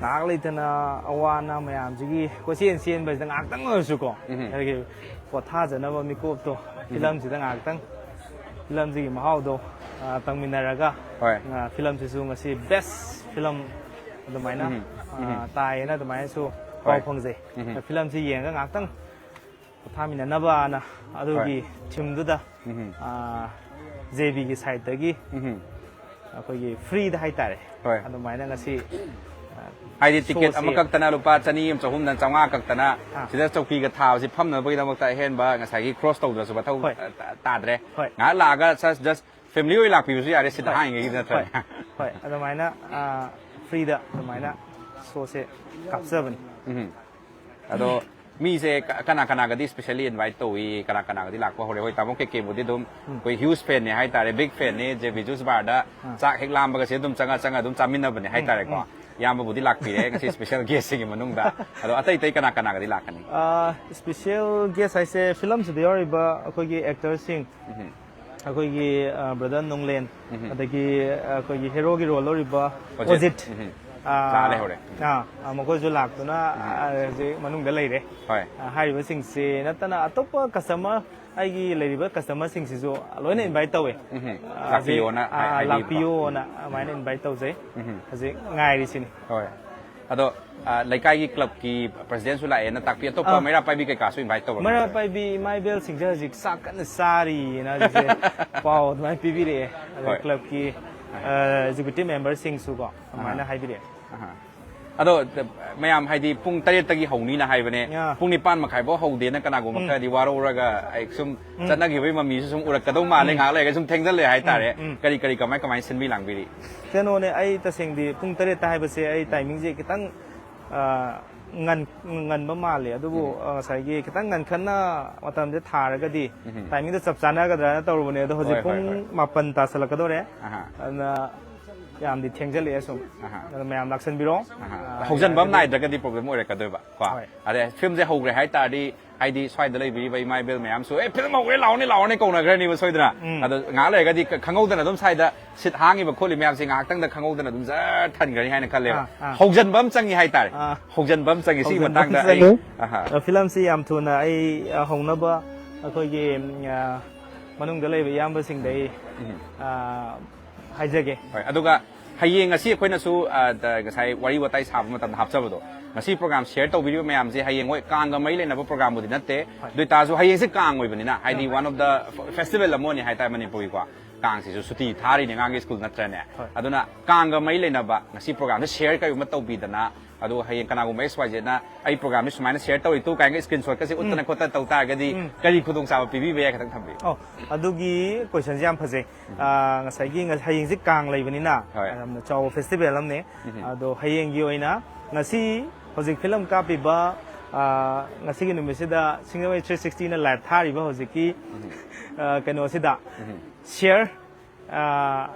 ꯉꯥꯏꯍꯥꯛ ꯂꯩꯇꯅ ꯑꯋꯥ ꯑꯅꯥ ꯃꯌꯥꯝꯁꯤꯒꯤ ꯀꯣꯏꯆꯦꯟ ꯆꯦꯟꯕꯁꯤꯗ ꯉꯥꯏꯍꯥꯛꯇꯪ ꯑꯣꯏꯔꯁꯨꯀꯣ, ꯑꯩꯈꯣꯏꯒꯤ ꯄꯣꯊꯥꯖꯅꯕ ꯃꯤꯀꯨꯞꯇꯣ ꯐꯤꯂꯝꯁꯤꯗ ꯉꯥꯏꯍꯥꯛꯇꯪ, ꯐꯤꯂꯝꯁꯤꯒꯤ ꯃꯍꯥꯎꯗꯣ, ꯑ, ꯇꯪꯃꯤꯟꯅꯔꯒ, ꯍꯣꯏ꯫ ꯑ, ꯐꯤꯂꯝꯁꯤꯁꯨ ꯉꯁꯤ ꯕꯦꯁ ꯐꯤꯂꯝ ꯑꯗꯨꯃꯥꯏꯅ, ꯑ, ꯇꯥꯏꯌꯦꯅ ꯑꯗꯨꯃꯥꯏꯅꯁꯨ ꯄꯥꯎ ꯍꯣꯏ꯫ ꯐꯪꯖꯩ꯫ ꯐꯤꯂꯝꯁꯤ ꯌꯦꯡꯉꯒ ꯉꯥꯏꯍꯥꯛꯇꯪ ꯄꯣꯊꯥꯃꯤꯟꯅꯅꯕꯅ ꯑꯗꯨꯒꯤ ꯊꯤꯝꯗꯨꯗ, ꯑ, ꯖꯦ ꯕꯤꯒꯤ ꯁꯥꯏꯠꯇꯒꯤ ꯑꯩꯈꯣꯏꯒꯤ ꯐ꯭ꯔꯤꯗ ꯍꯥꯏꯇꯥꯔꯦ, ꯍꯣꯏ꯫ ꯑꯗꯨꯃꯥꯏꯅ ꯉꯁꯤ, ꯑ, ꯍꯥꯏꯗꯤ ꯇꯤꯀꯦꯠ ꯁꯣꯁꯤ ꯑꯃꯈꯛꯇꯅ ꯂꯨꯄꯥ ꯆꯅꯤ ꯑꯃ, ꯆꯍꯨꯝꯗ, ꯆꯥꯝꯃꯉꯥ ꯈꯛꯇꯅ ꯑꯥ꯫ ꯁꯤꯗ ꯆꯧꯀꯤꯒ ꯊꯥꯕꯁꯤ ꯐꯝꯅꯕꯒꯤꯗꯃꯛꯇ ꯑꯍꯦꯟꯕ ꯉꯁꯥꯏꯒꯤ ꯀ꯭ꯔꯣꯁ ꯇꯧꯗ꯭ꯔꯁꯨ ꯃꯊꯧ, ꯍꯣꯏ꯫ ꯑ, ꯇꯥ-, ꯇꯥꯗ꯭ꯔꯦ꯫ ꯍꯣꯏ꯫ ꯉꯥꯏꯍꯥꯛ ꯂꯥꯛꯑꯒ just family ꯑꯣꯏꯅ ꯂꯥꯛꯄꯤꯕꯁꯨ ꯌꯥꯔꯦ ꯁꯤꯗ ꯍꯣꯏ꯫ ꯍꯥꯡꯉꯤꯉꯩꯒꯤꯗꯤ, ꯍꯣꯏ꯫ ꯅꯠꯇ꯭ꯔꯅꯦ? ꯍꯣꯏ, ꯑꯗꯨꯃꯥꯏꯅ, ꯑ, ꯐ꯭ꯔꯤꯗ ꯑꯗꯨꯃꯥꯏꯅ ꯁꯣꯁꯦ ꯀꯥꯞꯆꯕꯅꯤ꯫ ꯎꯝ꯫ ꯑꯗꯣ ꯃꯤꯁꯦ ꯀ-, ꯀꯅꯥ ꯀꯅꯥꯒꯗꯤ specially invite ꯇꯧꯏ, ꯀꯅꯥ ꯀꯅꯥꯒꯗꯤ ꯂꯥꯛꯄ ꯍꯧꯔꯦ? ꯍꯣꯏ, ꯇꯥꯃꯣ ꯀꯦ ꯀꯦꯕꯨꯗꯤ ꯑꯗꯨꯝ ꯑꯩꯈꯣꯏ huge fan ꯅꯦ ꯍꯥꯏꯇꯥꯔꯦ, big fan ꯅꯦ, ꯖꯦ ꯕꯤ ꯖꯨꯁ ꯕꯥꯔꯗ ꯆꯥꯛ ꯍꯦꯛ ꯂꯥꯝꯕꯒꯁꯦ ꯑꯗꯨꯝ ꯆꯪꯉ ꯆꯪꯉ ꯑꯗꯨꯝ ꯆꯥꯃꯤꯟꯅꯕꯅꯦ ꯍꯥꯏꯇꯥꯔꯦꯀꯣ꯫ ꯏꯌꯥꯝꯕꯕꯨꯗꯤ ꯂꯥꯛꯄꯤꯔꯦ ꯉꯁꯤ special guest ꯁꯤꯡꯒꯤ ꯃꯅꯨꯡꯗ꯫ ꯑꯗꯣ ꯑꯇꯩ ꯑꯇꯩ ꯀꯅꯥ ꯀꯅꯥꯒꯗꯤ ꯂꯥꯛꯀꯅꯤ? ꯑ, special guest ꯍꯥꯏꯁꯦ ꯐꯤꯂꯝꯁꯤꯗ ꯌꯥꯎꯔꯤꯕ ꯑꯩꯈꯣꯏꯒꯤ actor ꯁꯤꯡ, ꯑꯩꯈꯣꯏꯒꯤ, ꯑ, brother ꯅꯣꯡꯂꯦꯟ, ꯑꯗꯒꯤ ꯑꯩꯈꯣꯏꯒꯤ ꯍꯦꯔꯣꯒꯤ ꯔꯣꯜ ꯂꯧꯔꯤꯕ ꯑꯣꯖꯤꯠ꯫ ꯑꯣꯖꯤꯠ, ꯎꯝ꯫ ꯑ, ꯂꯥꯛꯑ ꯂꯩꯍꯧꯔꯦ꯫ ꯑ, ꯑ, ꯃꯈꯣꯏꯁꯨ ꯂꯥꯛꯇꯨꯅ, ꯑ, ꯍꯧꯖꯤꯛ ꯃꯅꯨꯡꯗ ꯂꯩꯔꯦ꯫ ꯍꯣꯏ꯫ ꯑ, ꯍꯥꯏꯔꯤꯕꯁꯤꯡꯁꯤ ꯅꯠꯇꯅ ꯑꯇꯣꯞꯄ customer, ꯑꯩꯒꯤ ꯂꯩꯔꯤꯕ customer ꯁꯤꯡꯁꯤꯁꯨ ꯂꯣꯏꯅ invite ꯇꯧꯋꯦ꯫ ꯎꯝ꯫ ꯑ, ꯍꯧꯖꯤꯛ, ꯂꯥꯛꯄꯤꯌꯣꯅ ꯑ, ꯍꯥꯏ-, ꯍꯥꯏꯕꯤꯕ꯭ꯔꯣ? ꯂꯥꯛꯄꯤꯌꯣꯅ ꯑꯗꯨꯃꯥꯏꯅ invite ꯇꯧꯖꯩ꯫ ꯍꯧꯖꯤꯛ ꯉꯥꯏꯔꯤꯁꯤꯅꯤ꯫ ꯍꯣꯏ꯫ ꯑꯗꯣ, ꯑ, ꯂꯩꯀꯥꯏꯒꯤ club ꯀꯤ president ꯁꯨ ꯂꯥꯛꯑꯦꯅ ꯇꯥꯛꯄꯤ, ꯑꯇꯣꯞꯄ ꯑꯥ꯫ ꯃꯩꯔꯥ ꯄꯥꯏꯕꯤ ꯀꯩꯀꯥꯁꯨ invite ꯇꯧꯕ꯭ꯔꯥ? ꯃꯩꯔꯥ ꯄꯥꯏꯕꯤ ꯏꯃꯥ ꯏꯕꯦꯜꯁꯤꯡꯁꯦ ꯍꯧꯖꯤꯛ ꯆꯥꯛ ꯀꯟꯅ ꯆꯥꯔꯤꯅ ꯍꯧꯖꯤꯛꯁꯦ ꯄꯥꯎ ꯑꯗꯨꯃꯥꯏꯅ ꯄꯤꯕꯤꯔꯛꯑꯦ꯫ ꯑꯗꯣ ꯍꯣꯏ꯫ club ꯀꯤ, ꯑ, executive member ꯁꯤꯡꯁꯨꯀꯣ ꯑꯗꯨꯃꯥꯏꯅ ꯑꯍꯥ꯫ ꯍꯥꯏꯕꯤꯔꯛꯑꯦ꯫ ꯑꯍꯥ꯫ ꯑꯗꯣ ꯃꯌꯥꯝ ꯍꯥꯏꯗꯤ ꯄꯨꯡ ꯇꯔꯦꯠꯇꯒꯤ ꯍꯧꯅꯤꯅ ꯍꯥꯏꯕꯅꯦ꯫ Yeah. ꯄꯨꯡ ꯅꯤꯄꯥꯟ ꯃꯈꯥꯏꯐꯥꯎ ꯍꯧꯗꯦꯅ ꯀꯅꯥꯒꯨꯝꯕ ꯎꯝ꯫ ꯈꯔꯗꯤ ꯋꯥꯔꯧꯔꯒ ꯑꯩ ꯁꯨꯝ ꯎꯝ꯫ ꯆꯠꯅꯈꯤꯕꯒꯤ ꯃꯃꯤꯁꯨ ꯁꯨꯝ ꯎꯔꯛꯀꯗꯧ ꯃꯥꯜꯂꯦ꯫ ꯎꯝ꯫ ꯉꯥꯏꯍꯥꯛ ꯂꯩꯔꯒ ꯁꯨꯝ ꯊꯦꯡꯖꯜꯂꯦ ꯍꯥꯏꯇꯥꯔꯦ꯫ ꯎꯝ, ꯎꯝ꯫ ꯀꯔꯤ ꯀꯔꯤ ꯀꯃꯥꯏ ꯀꯃꯥꯏꯅ ꯁꯤꯟꯕꯤ ꯂꯥꯡꯕꯤꯔꯤ? ꯀꯩꯅꯣꯅꯦ, ꯑꯩ ꯇꯁꯦꯡꯗꯤ ꯄꯨꯡ ꯇꯔꯦꯠꯇ ꯍꯥꯏꯕꯁꯦ ꯑꯩ timingꯁꯦ ꯈꯤꯇꯪ ꯑ, ꯉꯟ-, ꯉꯟꯕ ꯃꯥꯜꯂꯦ꯫ ꯑꯗꯨꯕꯨ ꯎꯝ꯫ ꯑ, ꯉꯁꯥꯏꯒꯤ ꯈꯤꯇꯪ ꯉꯟꯈꯠꯅ ꯃꯇꯝꯁꯦ ꯊꯥꯔꯒꯗꯤ ꯎꯝ꯫ timingꯗꯣ ꯆꯞ ꯆꯥꯟꯅꯒꯗ꯭ꯔꯥꯅ ꯇꯧꯔꯨꯕꯅꯦ꯫ ꯑꯗꯣ ꯍꯧꯖꯤꯛ ꯍꯣꯏ, ꯍꯣꯏ, ꯄꯨꯡ ꯍꯣꯏ꯫ ꯃꯥꯄꯟ ꯇꯥꯁꯜꯂꯛꯀꯗꯧꯔꯦ꯫ ꯑꯍꯥ꯫ ꯑꯗꯨꯅ ꯌꯥꯝꯗꯤ ꯊꯦꯡꯖꯜꯂꯛꯑꯦ ꯁꯨꯝ꯫ ꯑꯍꯥ꯫ ꯑꯗꯣ ꯃꯌꯥꯝ ꯂꯥꯛꯁꯟꯕꯤꯔꯣ꯫ ꯑꯍꯥ꯫ ꯑ, ꯍꯧꯖꯤꯟꯕ ꯑꯃ ꯌꯥꯔꯒꯗꯤ ꯅꯥꯏꯗ꯭ꯔꯒꯗꯤ problem ꯑꯣꯏꯔꯛꯀꯗꯣꯏꯕ ꯀꯣ꯫ ꯍꯣꯏ꯫ ꯑꯗꯩ filmꯁꯦ ꯍꯧꯈ꯭ꯔꯦ ꯍꯥꯏꯇꯥꯔꯗꯤ ꯍꯥꯏꯗꯤ ꯁ꯭ꯋꯥꯏꯗ ꯂꯩꯕꯤꯔꯤꯕ ꯏꯃꯥ ꯏꯕꯦꯜ ꯃꯌꯥꯝꯁꯨ "ꯑꯦ, film ꯍꯧꯈ꯭ꯔꯦ, ꯂꯥꯛꯑꯣꯅꯦ, ꯂꯥꯛꯑꯣꯅꯦ" ꯀꯧꯅꯈ꯭ꯔꯅꯤꯕ ꯁꯣꯏꯗꯅ꯫ ꯎꯝ꯫ ꯑꯗꯣ ꯉꯥꯏꯍꯥꯛ ꯂꯩꯔꯒꯗꯤ ꯈ-, ꯈꯪꯍꯧꯗꯅ ꯑꯗꯨꯝ ꯁ꯭ꯋꯥꯏꯗ seat ꯍꯥꯡꯉꯤꯕ ꯈꯣꯠꯂꯤ ꯃꯌꯥꯝꯁꯦ ꯉꯥꯏꯍꯥꯛꯇꯪꯗ ꯈꯪꯍꯧꯗꯅ ꯑꯗꯨꯝ ꯖꯔ ꯊꯟꯈ꯭ꯔꯅꯤ ꯍꯥꯏꯅ ꯈꯜꯂꯦꯕ꯫ ꯑꯥ, ꯑꯥ꯫ ꯍꯧꯖꯤꯟꯕ ꯑꯃ ꯆꯪꯉꯤ ꯍꯥꯏꯇꯥꯔꯦ꯫ ꯑꯥ꯫ ꯍꯧꯖꯤꯟꯕ ꯑꯃ ꯆꯪꯉꯤ꯫ ꯁꯤꯒꯤ ꯍꯧꯖꯤꯟꯕ ꯃꯇꯥꯡꯗ ꯑꯃ ꯑꯩ ꯆꯪꯉꯤ꯫ ꯑꯍꯥ꯫ ꯑ, filmꯁꯤ ꯌꯥꯝ ꯊꯨꯅ ꯑꯩ, ꯑ, ꯍꯧꯅꯕ ꯑꯩꯈꯣꯏꯒꯤ, ꯎꯝ, ꯑ, ꯃꯅꯨꯡꯗ ꯂꯩꯕ ꯏꯌꯥꯝꯕꯁꯤꯡꯗ ꯑꯩ, ꯎꯝ꯫ ꯑ, ꯍꯥꯏꯖꯒꯦ꯫ ꯍꯣꯏ, ꯑꯗꯨꯒ ꯍꯌꯦꯡ ꯉꯁꯤ ꯑꯩꯈꯣꯏꯅꯁꯨ, ꯑ, ꯗ-, ꯉꯁꯥꯏ ꯋꯥꯔꯤ ꯋꯥꯇꯥꯏ ꯁꯥꯕ ꯃꯇꯝꯗ ꯍꯥꯞꯆꯕꯗꯣ, ꯉꯁꯤ program share ꯇꯧꯕꯤꯔꯤꯕ ꯃꯌꯥꯝꯁꯦ ꯍꯌꯦꯡ, ꯍꯣꯏ, ꯀꯥꯡꯒ ꯃꯔꯤ ꯂꯩꯅꯕ programꯕꯨꯗꯤ ꯅꯠꯇꯦ꯫ ꯍꯣꯏ꯫ ꯑꯗꯨ ꯑꯣꯏꯇꯥꯔꯁꯨ ꯍꯌꯦꯡꯁꯦ ꯀꯥꯡ ꯑꯣꯏꯕꯅꯤꯅ, ꯍꯥꯏꯗꯤ ꯍꯣꯏ꯫ One of the festival ꯑꯃ ꯑꯣꯏꯅꯤ ꯍꯥꯏꯇꯥꯔꯦ ꯃꯅꯤꯄꯨꯔꯒꯤꯀꯣ꯫ ꯀꯥꯡꯁꯤꯁꯨ ꯁꯨꯇꯤ ꯊꯥꯔꯤꯅꯦ, ꯑꯉꯥꯡꯒꯤ school ꯅꯠꯇ꯭ꯔꯅꯦ? ꯍꯣꯏ꯫ ꯑꯗꯨꯅ ꯀꯥꯡꯒ ꯃꯔꯤ ꯂꯩꯅꯕ ꯉꯁꯤ programꯁꯦ share ꯀꯔꯤꯒꯨꯝꯕ ꯇꯧꯕꯤꯗꯅ, ꯑꯗꯨꯒ ꯍꯌꯦꯡ ꯀꯅꯥꯒꯨꯝꯕ X Y Zꯅ "ꯑꯩ programꯁꯦ ꯁꯨꯃꯥꯏꯅ share ꯇꯧꯔꯤ ꯇꯨ" ꯀꯥꯏꯅꯒ screenshotꯀꯁꯦ ꯎꯠꯇꯅ ꯎꯝ꯫ ꯈꯣꯠꯇꯅ ꯇꯧ ꯇꯥꯔꯒꯗꯤ ꯎꯝ꯫ ꯀꯔꯤ ꯈꯨꯗꯣꯡꯆꯥꯕ ꯄꯤꯕꯤꯕ ꯌꯥꯏ ꯈꯤꯇꯪ ꯊꯝꯕꯤꯌꯨ꯫ ꯑꯣ, ꯑꯗꯨꯒꯤ questionꯁꯦ ꯌꯥꯝ ꯐꯖꯩ꯫ ꯑ, ꯉꯁꯥꯏꯒꯤ ꯉ-, ꯍꯌꯦꯡꯁꯦ ꯀꯥꯡ ꯂꯩꯕꯅꯤꯅ ꯍꯣꯏ꯫ ꯌꯥꯝꯅ ꯆꯥꯎꯕ festival ꯑꯃꯅꯦ꯫ ꯎꯝ꯫ ꯑꯗꯣ ꯍꯌꯦꯡꯒꯤ ꯑꯣꯏꯅ ꯉꯁꯤ ꯍꯧꯖꯤꯛ film ꯀꯥꯞꯄꯤꯕ, ꯑ, ꯉꯁꯤꯒꯤ ꯅꯨꯃꯤꯠꯁꯤꯗ Singerboy three sixtyꯅ live ꯊꯥꯔꯤꯕ ꯍꯧꯖꯤꯛꯀꯤ, ꯑ, ꯀꯩꯅꯣꯁꯤꯗ ꯎꯝ꯫ share, ꯑ,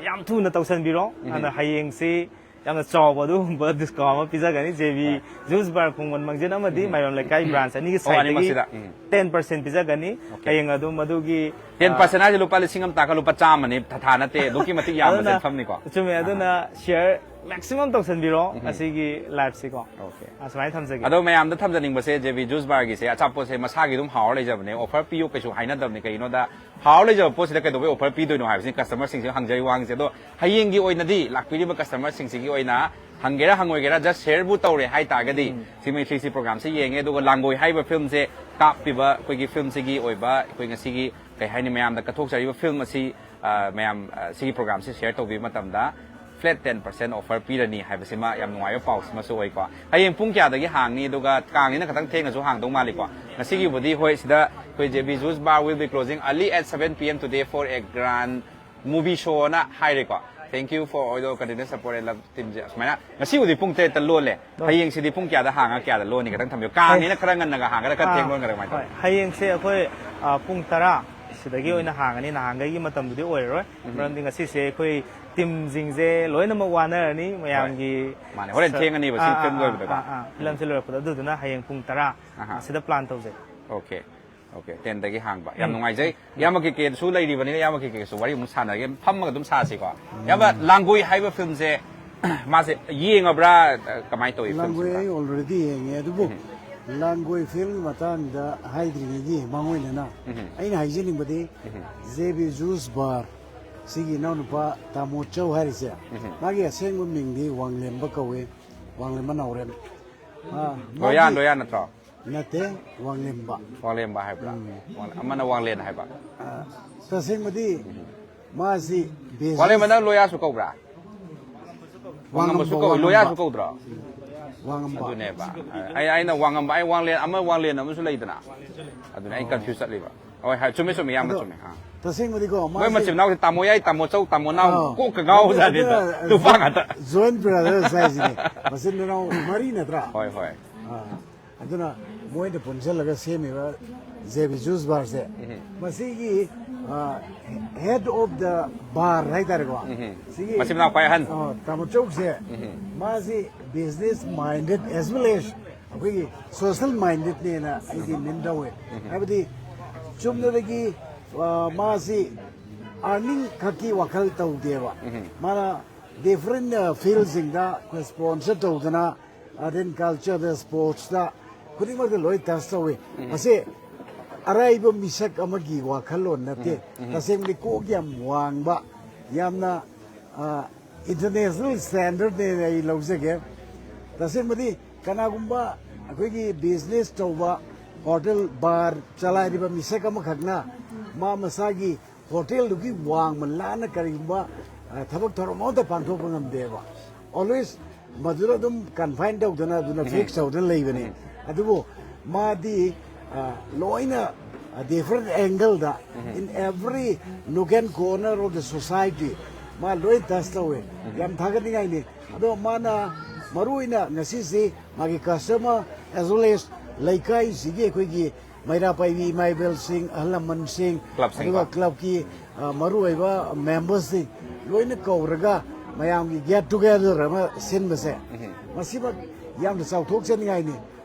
ꯌꯥꯝ ꯊꯨꯅ ꯇꯧꯁꯟꯕꯤꯔꯣ꯫ ꯎꯝ꯫ ꯑꯗ ꯍꯌꯦꯡꯁꯤ ꯌꯥꯝꯅ ꯆꯥꯎꯕ ꯑꯗꯨꯒꯨꯝꯕ discount ꯑꯃ ꯄꯤꯖꯒꯅꯤ꯫ JB ꯍꯣꯏ꯫ Juice Bar ꯈꯣꯡꯃꯟ ꯃꯥꯡꯖꯤꯟ ꯑꯃꯗꯤ ꯎꯝ꯫ ꯃꯥꯏꯕꯝ ꯂꯩꯀꯥꯏ branch ꯑꯅꯤꯒꯤ ꯑꯣ, sideꯇꯒꯤ ꯑꯅꯤꯃꯛꯁꯤꯗ? ꯎꯝ꯫ ten percent ꯄꯤꯖꯒꯅꯤ꯫ Okay꯫ ꯍꯌꯦꯡ ꯑꯗꯨꯝ ꯑꯗꯨꯒꯤ, ten ꯑ, percent ꯍꯥꯏꯁꯦ ꯂꯨꯄꯥ ꯂꯤꯁꯤꯡ ꯑꯃ ꯇꯥꯛꯀ ꯂꯨꯄꯥ ꯆꯥꯝꯃꯅꯤ, ꯊꯥ ꯊꯥ ꯅꯠꯇꯦ, ꯑꯗꯨꯛꯀꯤ ꯃꯇꯤꯛ ꯌꯥꯝꯕ ꯑꯗꯨꯅ, ꯁꯦꯟꯐꯝꯅꯤꯀꯣ꯫ ꯆꯨꯝꯃꯦ꯫ ꯑꯍꯥ꯫ ꯑꯗꯨꯅ share maximum ꯇꯧꯁꯟꯕꯤꯔꯣ ꯎꯝ꯫ ꯉꯁꯤꯒꯤ liveꯁꯤꯀꯣ꯫ Okay꯫ ꯑꯁꯨꯃꯥꯏꯅ ꯊꯝꯖꯒꯦ꯫ ꯑꯗꯣ ꯃꯌꯥꯝꯗ ꯊꯝꯖꯅꯤꯡꯕꯁꯦ, JB Juice Barꯒꯤꯁꯦ ꯑꯆꯥꯄꯣꯠꯁꯦ ꯃꯁꯥꯒꯤ ꯑꯗꯨꯝ ꯍꯥꯎꯔ ꯂꯩꯖꯕꯅꯦ, offer ꯄꯤꯌꯨ ꯀꯩꯁꯨ ꯍꯥꯏꯅꯗꯕꯅꯦ꯫ ꯀꯩꯒꯤꯅꯣꯗ ꯍꯥꯎꯔ ꯂꯩꯖꯕ ꯄꯣꯠꯁꯤꯗ ꯀꯩꯗꯧꯕꯩ offer ꯄꯤꯗꯣꯏꯅꯣ ꯍꯥꯏꯕꯁꯤꯅ customerꯁꯤꯡꯁꯦ ꯍꯪꯖꯔꯤ ꯋꯥꯍꯪꯁꯦ꯫ ꯑꯗꯣ ꯍꯌꯦꯡꯒꯤ ꯑꯣꯏꯅꯗꯤ ꯂꯥꯛꯄꯤꯔꯤꯕ customerꯁꯤꯡꯁꯤꯒꯤ ꯑꯣꯏꯅ ꯍꯪꯒꯦꯔꯥ ꯍꯪꯉꯣꯏꯒꯦꯔꯥ, just shareꯕꯨ ꯇꯧꯔꯦ ꯍꯥꯏꯇꯥꯔꯒꯗꯤ, ꯎꯝ꯫ ꯁꯤꯃꯩ ꯊ꯭ꯔꯤ ꯁꯤ programꯁꯦ ꯌꯦꯡꯉꯦ, ꯑꯗꯨꯒ ꯂꯥꯡꯒꯣꯏ ꯍꯥꯏꯔꯤꯕ filmꯁꯦ ꯀꯥꯞꯄꯤꯕ ꯑꯩꯈꯣꯏꯒꯤ filmꯁꯤꯒꯤ ꯑꯣꯏꯕ ꯑꯩꯈꯣꯏ ꯉꯁꯤꯒꯤ ꯀꯩ ꯍꯥꯏꯅꯤ, ꯃꯌꯥꯝꯗ ꯀꯠꯊꯣꯛꯆꯔꯤꯕ film ꯑꯁꯤ, ꯑ, ꯃꯌꯥꯝ, ꯑ, ꯁꯤꯒꯤ programꯁꯤ share ꯇꯧꯕꯤꯕ ꯃꯇꯝꯗ flat ten percent offer ꯄꯤꯔꯅꯤ ꯍꯥꯏꯕꯁꯤꯃ ꯌꯥꯝ ꯅꯨꯡꯉꯥꯏꯕ ꯄꯥꯎꯁꯤꯃꯁꯨ ꯑꯣꯏꯀꯣ꯫ ꯍꯌꯦꯡ ꯄꯨꯡ ꯀꯌꯥꯗꯒꯤ ꯍꯥꯡꯅꯤ? ꯑꯗꯨꯒ ꯀꯥꯡꯅꯤꯅ ꯈꯤꯇꯪ ꯊꯦꯡꯅꯁꯨ ꯍꯥꯡꯗꯧ ꯃꯥꯜꯂꯤꯀꯣ꯫ ꯉꯁꯤꯒꯤꯕꯨꯗꯤ ꯍꯣꯏ, ꯁꯤꯗ ꯑꯩꯈꯣꯏ J B Juice Bar will be closing early at seven P M today for a grand movie showꯅ ꯍꯥꯏꯔꯦꯀꯣ꯫ Thank you for all your continuous support and love teamꯁꯦ꯫ ꯑꯁꯨꯃꯥꯏꯅ ꯉꯁꯤꯕꯨꯗꯤ ꯄꯨꯡ ꯇꯔꯦꯠꯇ ꯂꯣꯜꯂꯦ꯫ ꯍꯣꯏ꯫ ꯍꯌꯦꯡꯁꯤꯗꯤ ꯄꯨꯡ ꯀꯌꯥꯗ ꯍꯥꯡꯉ ꯀꯌꯥꯗ ꯂꯣꯟꯅꯤ? ꯈꯤꯇꯪ ꯊꯝꯕꯤꯌꯨ꯫ ꯀꯥꯡꯅꯤꯅ ꯈꯔ ꯉꯟꯅꯒ ꯍꯥꯡꯒꯗ꯭ꯔꯥ, ꯈꯔ ꯑꯥ, ꯊꯦꯡ ꯂꯣꯟꯒꯗ꯭ꯔꯥ, ꯀꯃꯥꯏꯅ ꯍꯣꯏ, ꯇꯧꯋꯤ? ꯍꯌꯦꯡꯁꯦ ꯑꯩꯈꯣꯏ, ꯑꯥ, ꯄꯨꯡ ꯇꯔꯥ ꯁꯤꯗꯒꯤ ꯑꯣꯏꯅ ꯍꯥꯡꯒꯅꯤ꯫ ꯅꯍꯥꯟꯈꯩꯒꯤ ꯃꯇꯝꯗꯨꯗꯤ ꯑꯣꯏꯔꯔꯣꯏ꯫ ꯃꯔꯝꯗꯤ ꯉꯁꯤꯁꯦ ꯑꯩꯈꯣꯏ ꯇꯤꯝꯁꯤꯡꯁꯦ ꯂꯣꯏꯅꯃꯛ ꯋꯥꯅꯔꯅꯤ꯫ ꯍꯣꯏ꯫ ꯃꯌꯥꯝꯒꯤ ꯃꯥꯅꯦ, ꯍꯣꯔꯦꯟ ꯁ-, ꯊꯦꯡꯉꯅꯤꯕ ꯁꯤ ꯑꯥ, ꯐꯤꯂꯝ ꯑꯥ, ꯂꯣꯏꯕꯗꯀꯣ꯫ ꯑꯥ, ꯑꯥ, ꯐꯤꯂꯝꯁꯦ ꯂꯣꯏꯔꯛꯄꯗ꯫ ꯑꯗꯨꯗꯨꯅ ꯍꯌꯦꯡ ꯄꯨꯡ ꯇꯔꯥ ꯑꯍꯥ꯫ ꯑꯁꯤꯗ ꯄ꯭ꯂꯥꯟ ꯇꯧꯖꯩ꯫ ꯑꯣꯀꯦ꯫ ꯑꯣꯀꯦ, ꯇꯦꯟꯗꯒꯤ ꯍꯥꯡꯕ꯫ ꯌꯥꯝ ꯅꯨꯡꯉꯥꯏꯖꯩ꯫ ꯏꯌꯥꯝꯕ ꯀꯦ ꯀꯦꯁꯨ ꯂꯩꯔꯤꯕꯅꯤꯅ, ꯏꯌꯥꯝꯕ ꯀꯦ ꯀꯦꯁꯨ ꯋꯥꯔꯤ ꯑꯃꯨꯛ ꯁꯥꯟꯅꯔꯒꯦ꯫ ꯐꯝꯃꯒ ꯑꯗꯨꯝ ꯁꯥꯁꯤꯀꯣ꯫ ꯏꯌꯥꯝꯕ, ꯂꯥꯡꯒꯣꯏ ꯍꯥꯏꯕ ꯐꯤꯂꯝꯁꯦ, ꯃꯥꯁꯦ ꯌꯦꯡꯉꯕ꯭ꯔꯥ? ꯀꯃꯥꯏꯅ ꯇꯧꯏ ꯂꯥꯡꯒꯣꯏ ꯐꯤꯂꯝꯁꯤꯕꯣ? ꯑꯩ already ꯌꯦꯡꯉꯦ, ꯑꯗꯨꯕꯨ ꯂꯥꯡꯒꯣꯏ ꯐꯤꯂꯝꯒꯤ ꯃꯇꯥꯡꯗ ꯍꯥꯏꯗ꯭ꯔꯤꯉꯩꯒꯤ ꯃꯥꯡꯑꯣꯏꯅꯅ ꯑꯩꯅ ꯍꯥꯏꯖꯅꯤꯡꯕꯗꯤ, J B Juice Bar ꯁꯤꯒꯤ ꯏꯅꯥꯎꯅꯨꯄꯥ ꯇꯥꯃꯣ ꯆꯧ ꯍꯥꯏꯔꯤꯁꯦ, ꯃꯥꯒꯤ ꯑꯁꯦꯡꯕ ꯃꯤꯡꯗꯤ ꯋꯥꯡꯂꯦꯝꯕ ꯀꯧꯏ, ꯋꯥꯡꯂꯦꯝꯕ ꯅꯥꯎꯔꯦꯝ꯫ ꯑꯥ, ꯂꯣꯌꯥ, ꯃꯥꯒꯤ ꯂꯣꯌꯥ ꯅꯠꯇ꯭ꯔꯣ? ꯅꯠꯇꯦ, ꯋꯥꯡꯂꯦꯝꯕ꯫ ꯋꯥꯡꯂꯦꯝꯕ ꯍꯥꯏꯕ꯭ꯔꯥ? ꯎꯝ꯫ ꯋꯥꯡ-, ꯑꯃꯅ ꯋꯥꯡꯂꯦꯟ ꯍꯥꯏꯕ꯫ ꯑ, ꯇꯁꯦꯡꯕꯗꯤ ꯃꯥꯁꯤ business ꯋꯥꯡꯂꯦꯝꯕꯅ ꯂꯣꯌꯥꯁꯨ ꯀꯧꯕ꯭ꯔꯥ? ꯋꯥꯡꯉꯝꯕꯁꯨ ꯋꯥꯡꯉꯝꯕ, ꯀꯧꯏ, ꯋꯥꯡꯉꯝꯕ꯫ ꯂꯣꯌꯥꯁꯨ ꯀꯧꯗ꯭ꯔꯣ? ꯋꯥꯡꯉꯝꯕ꯫ ꯑꯗꯨꯅꯦꯕ꯫ ꯑꯩ, ꯑꯩꯅ ꯋꯥꯡꯉꯝꯕ, ꯑꯩ ꯋꯥꯡꯂꯦꯟ, ꯑꯃ ꯋꯥꯡꯂꯦꯟ ꯑꯃꯁꯨ ꯂꯩꯗꯅ꯫ ꯑꯗꯨꯅ ꯑꯩ confuse ꯆꯠꯂꯤꯕ꯫ ꯍꯣꯏ, ꯍꯣꯏ, ꯆꯨꯝꯃꯦ, ꯆꯨꯝꯃꯦ, ꯏꯌꯥꯝꯕ ꯑꯗꯣ ꯆꯨꯝꯃꯦ꯫ ꯑꯥ꯫ ꯇꯁꯦꯡꯕꯗꯤꯀꯣ, ꯃꯣꯏ ꯃꯥꯁꯦ ꯃꯆꯤꯟ ꯃꯅꯥꯎꯁꯦ ꯇꯥꯃꯣ ꯌꯥꯏ, ꯇꯥꯃꯣ ꯆꯧ, ꯇꯥꯃꯣ ꯅꯥꯎ, ꯑꯥ꯫ ꯀꯣꯛꯀ ꯉꯥꯎꯕꯖꯥꯠꯅꯤꯗ꯫ ꯑꯗꯨꯅ ꯅꯨꯄꯥ ꯉꯥꯛꯇ꯫ Joint brothers ꯍꯥꯏꯁꯤꯅꯦ꯫ ꯃꯆꯤꯟ ꯃꯅꯥꯎ ꯃꯔꯤ ꯅꯠꯇ꯭ꯔꯥ? ꯍꯣꯏ, ꯍꯣꯏ꯫ ꯑꯥ꯫ ꯑꯗꯨꯅ ꯃꯣꯏꯅ ꯄꯨꯟꯁꯤꯜꯂꯒ ꯁꯦꯝꯃꯤꯕ J B Juice Bar ꯁꯦ, ꯃꯁꯤꯒꯤ, ꯑ, head of the bar ꯍꯥꯏꯇꯥꯔꯦꯀꯣ꯫ ꯁꯤꯒꯤ, ꯃꯆꯤꯟ ꯃꯅꯥꯎ ꯈ꯭ꯋꯥꯏ ꯑꯍꯟ꯫ ꯑ, ꯇꯥꯃꯣ ꯆꯧꯁꯦ, ꯃꯥꯁꯤ business minded as well as ꯑꯩꯈꯣꯏꯒꯤ social minded ꯅꯦꯅ ꯑꯩꯗꯤ ꯃꯤꯟ ꯇꯧꯋꯦ꯫ ꯍꯥꯏꯕꯗꯤ ꯆꯨꯝꯅꯗꯒꯤ, ꯑ, ꯃꯥꯁꯤ earning ꯈꯛꯀꯤ ꯋꯥꯈꯜ ꯇꯧꯗꯦꯕ꯫ ꯃꯥꯅ different, ꯑ, field ꯁꯤꯡꯗ ꯑꯩꯈꯣꯏ sponsor ꯇꯧꯗꯅ, art and culture the, sports ꯇ, ꯈꯨꯗꯤꯡꯃꯛꯇ ꯂꯣꯏ touch ꯇꯧꯏ꯫ ꯃꯁꯤ ꯑꯔꯥꯏꯕ ꯃꯤꯁꯛ ꯑꯃꯒꯤ ꯋꯥꯈꯜꯂꯣꯟ ꯅꯠꯇꯦ꯫ ꯇꯁꯦꯡꯕꯗꯤ ꯀꯣꯛ ꯌꯥꯝ ꯋꯥꯡꯕ, ꯌꯥꯝꯅ, ꯑ, international standard ꯅꯦꯅ ꯑꯩ ꯂꯧꯖꯒꯦ꯫ ꯇꯁꯦꯡꯕꯗꯤ ꯀꯅꯥꯒꯨꯝꯕ ꯑꯩꯈꯣꯏꯒꯤ business ꯇꯧꯕ, hotel, bar ꯆꯂꯥꯏꯔꯤꯕ ꯃꯤꯁꯛ ꯑꯃꯈꯛꯅ ꯃꯥ ꯃꯁꯥꯒꯤ hotel ꯗꯨꯒꯤ ꯋꯥꯡꯃ ꯂꯥꯟꯅ ꯀꯔꯤꯒꯨꯝꯕ ꯑ, ꯊꯕꯛ ꯊꯧꯔꯝ ꯑꯃꯠꯇ ꯄꯥꯡꯊꯣꯛꯄ ꯉꯝꯗꯦꯕ꯫ Always ꯃꯗꯨꯗ ꯑꯗꯨꯝ confine ꯇꯧꯗꯅ, ꯑꯗꯨꯅ fix ꯇꯧꯗꯅ ꯂꯩꯕꯅꯤ꯫ ꯑꯗꯨꯕꯨ ꯃꯥꯗꯤ, ꯑ, ꯂꯣꯏꯅ, ꯑ, different angle the, in every nook and corner of the society, ꯃꯥ ꯂꯣꯏ touch ꯇꯧꯋꯦ꯫ ꯌꯥꯝ ꯊꯥꯒꯠꯅꯤꯡꯉꯥꯏꯅꯤ꯫ ꯑꯗꯣ ꯃꯥꯅ ꯃꯔꯨ ꯑꯣꯏꯅ ꯉꯁꯤꯁꯤ ꯃꯥꯒꯤ customer as well as ꯂꯩꯀꯥꯏꯁꯤꯒꯤ ꯑꯩꯈꯣꯏꯒꯤ ꯃꯩꯔꯥ ꯄꯥꯏꯕꯤ ꯏꯃꯥ ꯏꯕꯦꯜꯁꯤꯡ, ꯑꯍꯜ ꯂꯃꯟꯁꯤꯡ, club ꯁꯤꯡ ꯑꯗꯨꯒ ꯀꯣ꯫ Club ꯀꯤ, ꯑ, ꯃꯔꯨꯑꯣꯏꯕ member ꯁꯤꯡ ꯂꯣꯏꯅ ꯀꯧꯔꯒ ꯃꯌꯥꯝꯒꯤ get together ꯑꯃ ꯁꯤꯟꯕꯁꯦ, ꯎꯝ꯫ ꯃꯁꯤꯃꯛ ꯌꯥꯝꯅ ꯆꯥꯎꯊꯣꯛꯆꯅꯤꯡꯉꯥꯏꯅꯤ꯫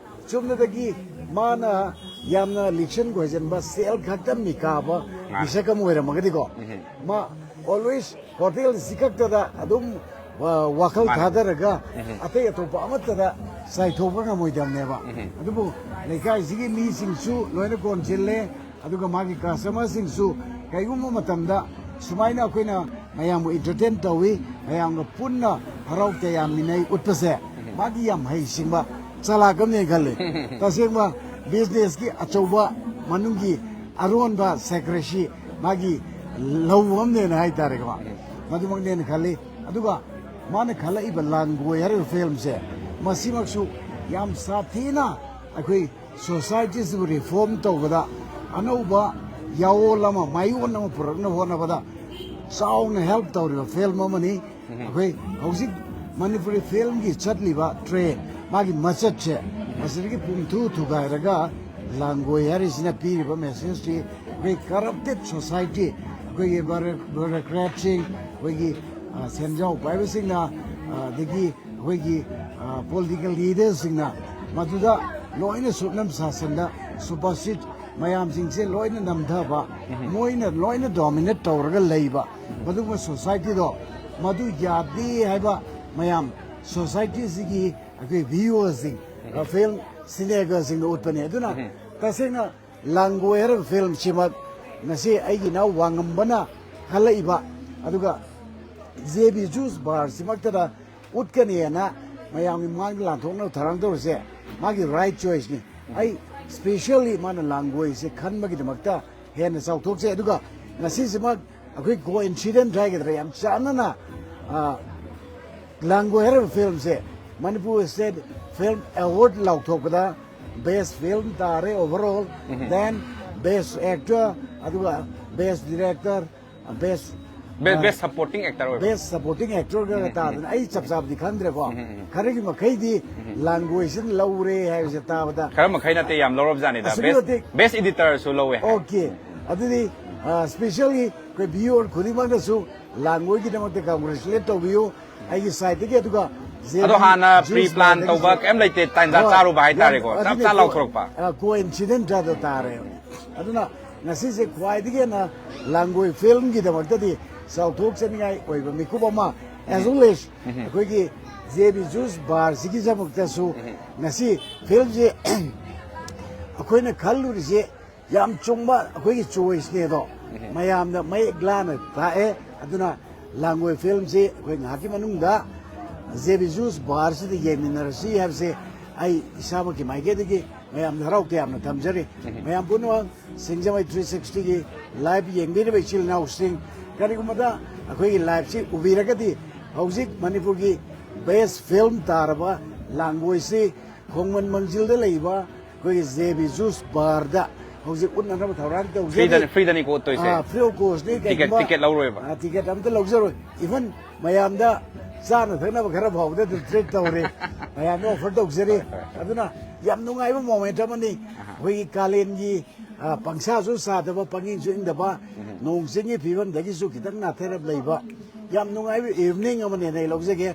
ꯆꯨꯝꯅꯗꯒꯤ ꯃꯥꯅ ꯌꯥꯝꯅ ꯂꯤꯛꯁꯟ ꯈꯣꯏꯖꯟꯕ, ꯁꯦꯜ ꯈꯛꯇ ꯃꯤꯀꯥꯕ ꯃꯥꯅꯤ꯫ ꯃꯤꯁꯛ ꯑꯃ ꯑꯣꯏꯔꯝꯃꯒꯗꯤꯀꯣ, ꯎꯝ꯫ ꯃꯥ always ꯍꯣꯇꯦꯜꯁꯤ ꯈꯛꯇꯗ ꯑꯗꯨꯝ, ꯑ, ꯋꯥꯈꯜ ꯃꯥꯅꯤ꯫ ꯊꯥꯗꯔꯒ ꯎꯝ꯫ ꯑꯇꯩ ꯑꯇꯣꯞꯄ ꯑꯃꯠꯇꯗ ꯆꯥꯏꯊꯣꯛꯄ ꯉꯝꯃꯣꯏꯗꯕꯅꯦꯕ꯫ ꯎꯝ꯫ ꯑꯗꯨꯕꯨ ꯂꯩꯀꯥꯏꯁꯤꯒꯤ ꯃꯤꯁꯤꯡꯁꯨ ꯂꯣꯏꯅ ꯀꯣꯟꯁꯤꯜꯂꯦ, ꯑꯗꯨꯒ ꯃꯥꯒꯤ customer ꯁꯤꯡꯁꯨ ꯀꯩꯒꯨꯝꯕ ꯃꯇꯝꯗ ꯁꯨꯃꯥꯏꯅ ꯑꯩꯈꯣꯏꯅ ꯃꯌꯥꯝꯕꯨ entertain ꯇꯧꯏ, ꯃꯌꯥꯝꯒ ꯄꯨꯟꯅ ꯍꯔꯥꯎ ꯇꯌꯥꯝꯃꯤꯟꯅꯩ ꯎꯠꯄꯁꯦ, ꯎꯝ꯫ ꯃꯥꯒꯤ ꯌꯥꯝ ꯍꯩꯁꯤꯡꯕ ꯆꯂꯥꯛ ꯑꯃꯅꯦ ꯈꯜꯂꯤ꯫ ꯇꯁꯦꯡꯕ business ꯀꯤ ꯑꯆꯧꯕ ꯃꯅꯨꯡꯒꯤ ꯑꯔꯣꯟꯕ secrecy ꯃꯥꯒꯤ ꯂꯧꯕ ꯑꯃꯅꯦꯅ ꯍꯥꯏꯇꯥꯔꯦꯀꯣ꯫ ꯎꯝ꯫ ꯃꯗꯨꯃꯛꯅꯦꯅ ꯈꯜꯂꯤ꯫ ꯑꯗꯨꯒ ꯃꯥꯅ ꯈꯜꯂꯛꯏꯕ ꯂꯥꯡꯒꯣꯏ ꯍꯥꯏꯔꯤꯕ film ꯁꯦ, ꯃꯁꯤꯃꯛꯁꯨ ꯌꯥꯝ ꯁꯥꯊꯤꯅ ꯑꯩꯈꯣꯏ society ꯁꯤꯕꯨ reform ꯇꯧꯕꯗ ꯑꯅꯧꯕ ꯌꯥꯑꯣꯜ ꯑꯃ, ꯃꯥꯏꯑꯣꯟ ꯑꯃ ꯄꯨꯔꯛꯅꯕ ꯍꯣꯠꯅꯕꯗ ꯆꯥꯎꯅ help ꯇꯧꯔꯤꯕ film ꯑꯃꯅꯤ꯫ ꯎꯝ꯫ ꯑꯩꯈꯣꯏ ꯍꯧꯖꯤꯛ ꯃꯅꯤꯄꯨꯔꯤ film ꯒꯤ ꯆꯠꯂꯤꯕ trend, ꯃꯥꯒꯤ ꯃꯆꯠꯁꯦ, ꯃꯁꯤꯗꯒꯤ ꯄꯨꯡꯊꯨ ꯊꯨꯒꯥꯏꯔꯒ ꯂꯥꯡꯒꯣꯏ ꯍꯥꯏꯔꯤꯁꯤꯅ ꯄꯤꯔꯤꯕ message ꯁꯤ, ꯑꯩꯈꯣꯏ corrupted society, ꯑꯩꯈꯣꯏꯒꯤ ꯕ꯭ꯌꯨꯔꯣ-, bureaucrat ꯁꯤꯡ, ꯑꯩꯈꯣꯏꯒꯤ, ꯑ, ꯁꯦꯟꯖꯥꯎ ꯄꯥꯏꯕꯁꯤꯡꯅ, ꯑ, ꯑꯗꯒꯤ ꯑꯩꯈꯣꯏꯒꯤ, ꯑ, political leader ꯁꯤꯡꯅ ꯃꯗꯨꯗ ꯂꯣꯏꯅ ꯁꯨꯞꯅꯝ ꯁꯥꯁꯟꯗ supersede ꯃꯌꯥꯝꯁꯤꯡꯁꯦ ꯂꯣꯏꯅ ꯅꯝꯊꯕ, ꯎꯝ꯫ ꯃꯣꯏꯅ ꯂꯣꯏꯅ dominate ꯇꯧꯔꯒ ꯂꯩꯕ, ꯃꯗꯨꯒꯨꯝꯕ society ꯗꯣ, ꯃꯗꯨ ꯌꯥꯗꯦ ꯍꯥꯏꯕ ꯃꯌꯥꯝ society ꯁꯤꯒꯤ ꯑꯩꯈꯣꯏ viewer ꯁꯤꯡ, ꯎꯝ꯫ Film seeker ꯁꯤꯡꯅ ꯎꯠꯄꯅꯦ꯫ ꯑꯗꯨꯅ ꯎꯝ꯫ ꯇꯁꯦꯡꯅ ꯂꯥꯡꯒꯣꯏ ꯍꯥꯏꯔꯤꯕ film ꯁꯤꯃꯛ ꯉꯁꯤ ꯑꯩꯒꯤ ꯏꯅꯥꯎ ꯋꯥꯉꯝꯕꯅ ꯈꯜꯂꯛꯏꯕ, ꯑꯗꯨꯒ J B Juice Bar ꯁꯤꯃꯛꯇꯗ ꯎꯠꯀꯅꯤꯅ ꯃꯌꯥꯝꯒꯤ ꯃꯃꯥꯡꯗ ꯂꯥꯟꯊꯣꯛꯅꯕ ꯊꯧꯔꯥꯡ ꯇꯧꯔꯤꯁꯦ ꯃꯥꯒꯤ right choice ꯅꯤ꯫ ꯑꯩ specially ꯃꯥꯅ ꯂꯥꯡꯒꯣꯏꯁꯦ ꯈꯟꯕꯒꯤꯗꯃꯛꯇ ꯍꯦꯟꯅ ꯆꯥꯎꯊꯣꯛꯆꯩ꯫ ꯑꯗꯨꯒ ꯉꯁꯤꯁꯤꯃꯛ ꯑꯩꯈꯣꯏ ꯀꯣ ꯏꯟꯁꯤꯗꯦꯟ ꯍꯥꯏꯒꯗ꯭ꯔꯥ, ꯌꯥꯝ ꯆꯥꯟꯅꯅ, ꯑ, ꯂꯥꯡꯒꯣꯏ ꯍꯥꯏꯔꯤꯕ ꯐꯤꯂꯝꯁꯦ ꯃꯅꯤꯄꯨꯔ ꯁ꯭ꯇꯦꯠ ꯐꯤꯂꯝ ꯑꯦꯋꯥꯔꯗ ꯂꯥꯎꯊꯣꯛꯄꯗ ꯕꯦꯁ ꯐꯤꯂꯝ ꯇꯥꯔꯦ ꯑꯣꯚꯔ ꯑꯣꯜ, ꯗꯦꯟ ꯕꯦꯁ ꯑꯦꯛꯇꯔ, ꯑꯗꯨꯒ ꯕꯦꯁ ꯗꯤꯔꯦꯛꯇꯔ, ꯕꯦꯁ, ꯕꯦꯁ ꯁꯄꯣꯔꯇꯤꯡ ꯑꯦꯛꯇꯔ ꯑꯣꯏꯕ꯫ ꯕꯦꯁ ꯁꯄꯣꯔꯇꯤꯡ ꯑꯦꯛꯇꯔꯒ ꯇꯥꯗꯅ, ꯑꯩ ꯆꯞ ꯆꯥꯕꯗꯤ ꯈꯪꯗ꯭ꯔꯦꯀꯣ꯫ ꯈꯔꯒꯤ ꯃꯈꯩꯗꯤ ꯂꯥꯡꯒꯣꯏꯁꯤꯅ ꯂꯧꯔꯦ ꯍꯥꯏꯕꯁꯦ ꯇꯥꯕꯗ ꯈꯔ ꯃꯈꯩ ꯅꯠꯇꯦ, ꯌꯥꯝ ꯂꯧꯔꯕꯖꯥꯠꯅꯤꯗ꯫ ꯑꯁꯨꯛꯀꯤ ꯕꯦꯁ ꯃꯇꯤꯛ ꯕꯦꯁ ꯏꯗꯤꯇꯔꯁꯨ ꯂꯧꯋꯦ ꯍꯥꯏ꯫ ꯑꯣꯀꯦ꯫ ꯑꯗꯨꯗꯤ, ꯑ, ꯁ꯭ꯄꯦꯁꯦꯜꯒꯤ ꯑꯩꯈꯣꯏ ꯚꯤꯌꯨꯋꯔ ꯈꯨꯗꯤꯡꯃꯛꯅꯁꯨ ꯂꯥꯡꯒꯣꯏꯒꯤꯗꯃꯛꯇ ꯀꯪꯒ꯭ꯔꯦꯆꯨꯂꯦꯠ ꯇꯧꯕꯤꯌꯨ ꯑꯩꯒꯤ ꯁꯥꯏꯠꯇꯒꯤ꯫ ꯑꯗꯨꯒ ꯑꯗꯣ ꯍꯥꯟꯅ ꯄ꯭ꯔꯤ ꯄ꯭ꯂꯥꯟ ꯇꯧꯕ ꯀꯩꯝ ꯂꯩꯇꯦ, ꯇꯥꯟꯖꯥ ꯆꯥꯔꯨꯕ ꯍꯥꯏꯇꯥꯔꯦꯀꯣ, ꯆꯞ ꯆꯥ ꯂꯥꯎꯊꯣꯔꯛꯄ꯫ ꯀꯣ ꯏꯟꯁꯤꯗꯦꯟ ꯑꯗꯨ ꯇꯥꯔꯦ꯫ ꯑꯗꯨꯅ ꯉꯁꯤꯁꯦ ꯈ꯭ꯋꯥꯏꯗꯒꯤ ꯍꯦꯟꯅ ꯂꯥꯡꯒꯣꯏ ꯐꯤꯂꯝꯒꯤꯗꯃꯛꯇꯗꯤ ꯆꯥꯎꯊꯣꯛꯆꯅꯤꯡꯉꯥꯏ ꯑꯣꯏꯕ ꯃꯤꯀꯨꯞ ꯑꯃ, as always ꯑꯩꯈꯣꯏꯒꯤ ꯖꯦ ꯕꯤ ꯖꯨꯁ ꯕꯥꯔꯁꯤꯒꯤꯗꯃꯛꯇꯁꯨ ꯉꯁꯤ ꯐꯤꯂꯝꯁꯦ ꯑꯩꯈꯣꯏꯅ ꯈꯜꯂꯨꯔꯤꯁꯦ ꯌꯥꯝ ꯆꯨꯝꯕ ꯑꯩꯈꯣꯏꯒꯤ ꯆꯣꯏꯁꯅꯦ ꯑꯗꯣ꯫ ꯃꯌꯥꯝꯗ ꯃꯌꯦꯛ ꯂꯥꯅ ꯇꯥꯛꯑꯦ꯫ ꯑꯗꯨꯅ ꯂꯥꯡꯒꯣꯏ ꯐꯤꯂꯝꯁꯤ ꯑꯩꯈꯣꯏ ꯉꯥꯏꯍꯥꯛꯀꯤ ꯃꯅꯨꯡꯗ ꯖꯦ ꯕꯤ ꯖꯨꯁ ꯕꯥꯔꯁꯤꯗ ꯌꯦꯡꯃꯤꯟꯅꯔꯁꯤ ꯍꯥꯏꯕꯁꯦ ꯑꯩ ꯏꯁꯥꯃꯛꯀꯤ ꯃꯥꯏꯀꯩꯗꯒꯤ ꯃꯌꯥꯝꯗ ꯍꯔꯥꯎ ꯇꯌꯥꯝꯅ ꯊꯝꯖꯔꯤ꯫ ꯃꯌꯥꯝ ꯄꯨꯝꯅꯃꯛ ꯁꯤꯡꯖꯃꯩ ꯊ꯭ꯔꯤ ꯁꯤꯛꯁꯇꯤꯒꯤ ꯂꯥꯏꯚ ꯌꯦꯡꯕꯤꯔꯤꯕ ꯏꯆꯤꯜ ꯏꯅꯥꯎꯁꯤꯡ, ꯀꯔꯤꯒꯨꯝꯕꯗ ꯑꯩꯈꯣꯏꯒꯤ ꯂꯥꯏꯚꯁꯤ ꯎꯕꯤꯔꯒꯗꯤ ꯍꯧꯖꯤꯛ ꯃꯅꯤꯄꯨꯔꯒꯤ ꯕꯦꯁ ꯐꯤꯂꯝ ꯇꯥꯔꯕ ꯂꯥꯡꯒꯣꯏꯁꯤ ꯈꯣꯡꯃꯟ ꯃꯪꯖꯤꯜꯗ ꯂꯩꯕ ꯑꯩꯈꯣꯏꯒꯤ ꯖꯦ ꯕꯤ ꯖꯨꯁ ꯕꯥꯔꯗ ꯍꯧꯖꯤꯛ ꯎꯠꯅꯅꯕ ꯊꯧꯔꯥꯡ ꯇꯧꯖꯔꯤ꯫ ꯐ꯭ꯔꯤꯗꯅꯤ, ꯐ꯭ꯔꯤꯗꯅꯤꯀꯣ ꯎꯠꯇꯣꯏꯁꯦ꯫ ꯑꯥ, ꯐ꯭ꯔꯤ ꯑꯣꯐ ꯀꯣꯁꯅꯤ꯫ ꯇꯤꯀꯦꯠ, ꯇꯤꯀꯦꯠ ꯂꯧꯔꯣꯏꯕ꯫ ꯑꯥ, ꯇꯤꯀꯦꯠ ꯑꯝꯇ ꯂꯧꯖꯔꯣꯏ꯫ ꯏꯚꯟ ꯃꯌꯥꯝꯗ ꯆꯥꯅ ꯊꯛꯅꯕ ꯈꯔ ꯐꯥꯎꯕꯗ ꯑꯗꯨꯝ ꯇ꯭ꯔꯤꯠ ꯇꯧꯔꯤ꯫ ꯃꯌꯥꯝꯗ ꯑꯣꯐꯔ ꯇꯧꯖꯔꯤ꯫ ꯑꯗꯨꯅ ꯌꯥꯝ ꯅꯨꯡꯉꯥꯏꯕ ꯃꯣꯃꯦꯟꯠ ꯑꯃꯅꯤ꯫ ꯑꯩꯈꯣꯏꯒꯤ ꯀꯥꯂꯦꯟꯒꯤ, ꯑꯥ, ꯄꯪꯁꯥꯁꯨ ꯁꯥꯗꯕ, ꯄꯪꯏꯪꯁꯨ ꯏꯪꯗꯕ, ꯅꯣꯡ ꯆꯤꯡꯒꯤ ꯐꯤꯕꯝꯗꯒꯤꯁꯨ ꯈꯤꯇꯪ ꯅꯥꯊꯩꯔꯞ ꯂꯩꯕ ꯌꯥꯝ ꯅꯨꯡꯉꯥꯏꯕ ꯏꯚꯤꯅꯤꯡ ꯑꯃꯅꯦꯅ ꯑꯩ ꯂꯧꯖꯒꯦ꯫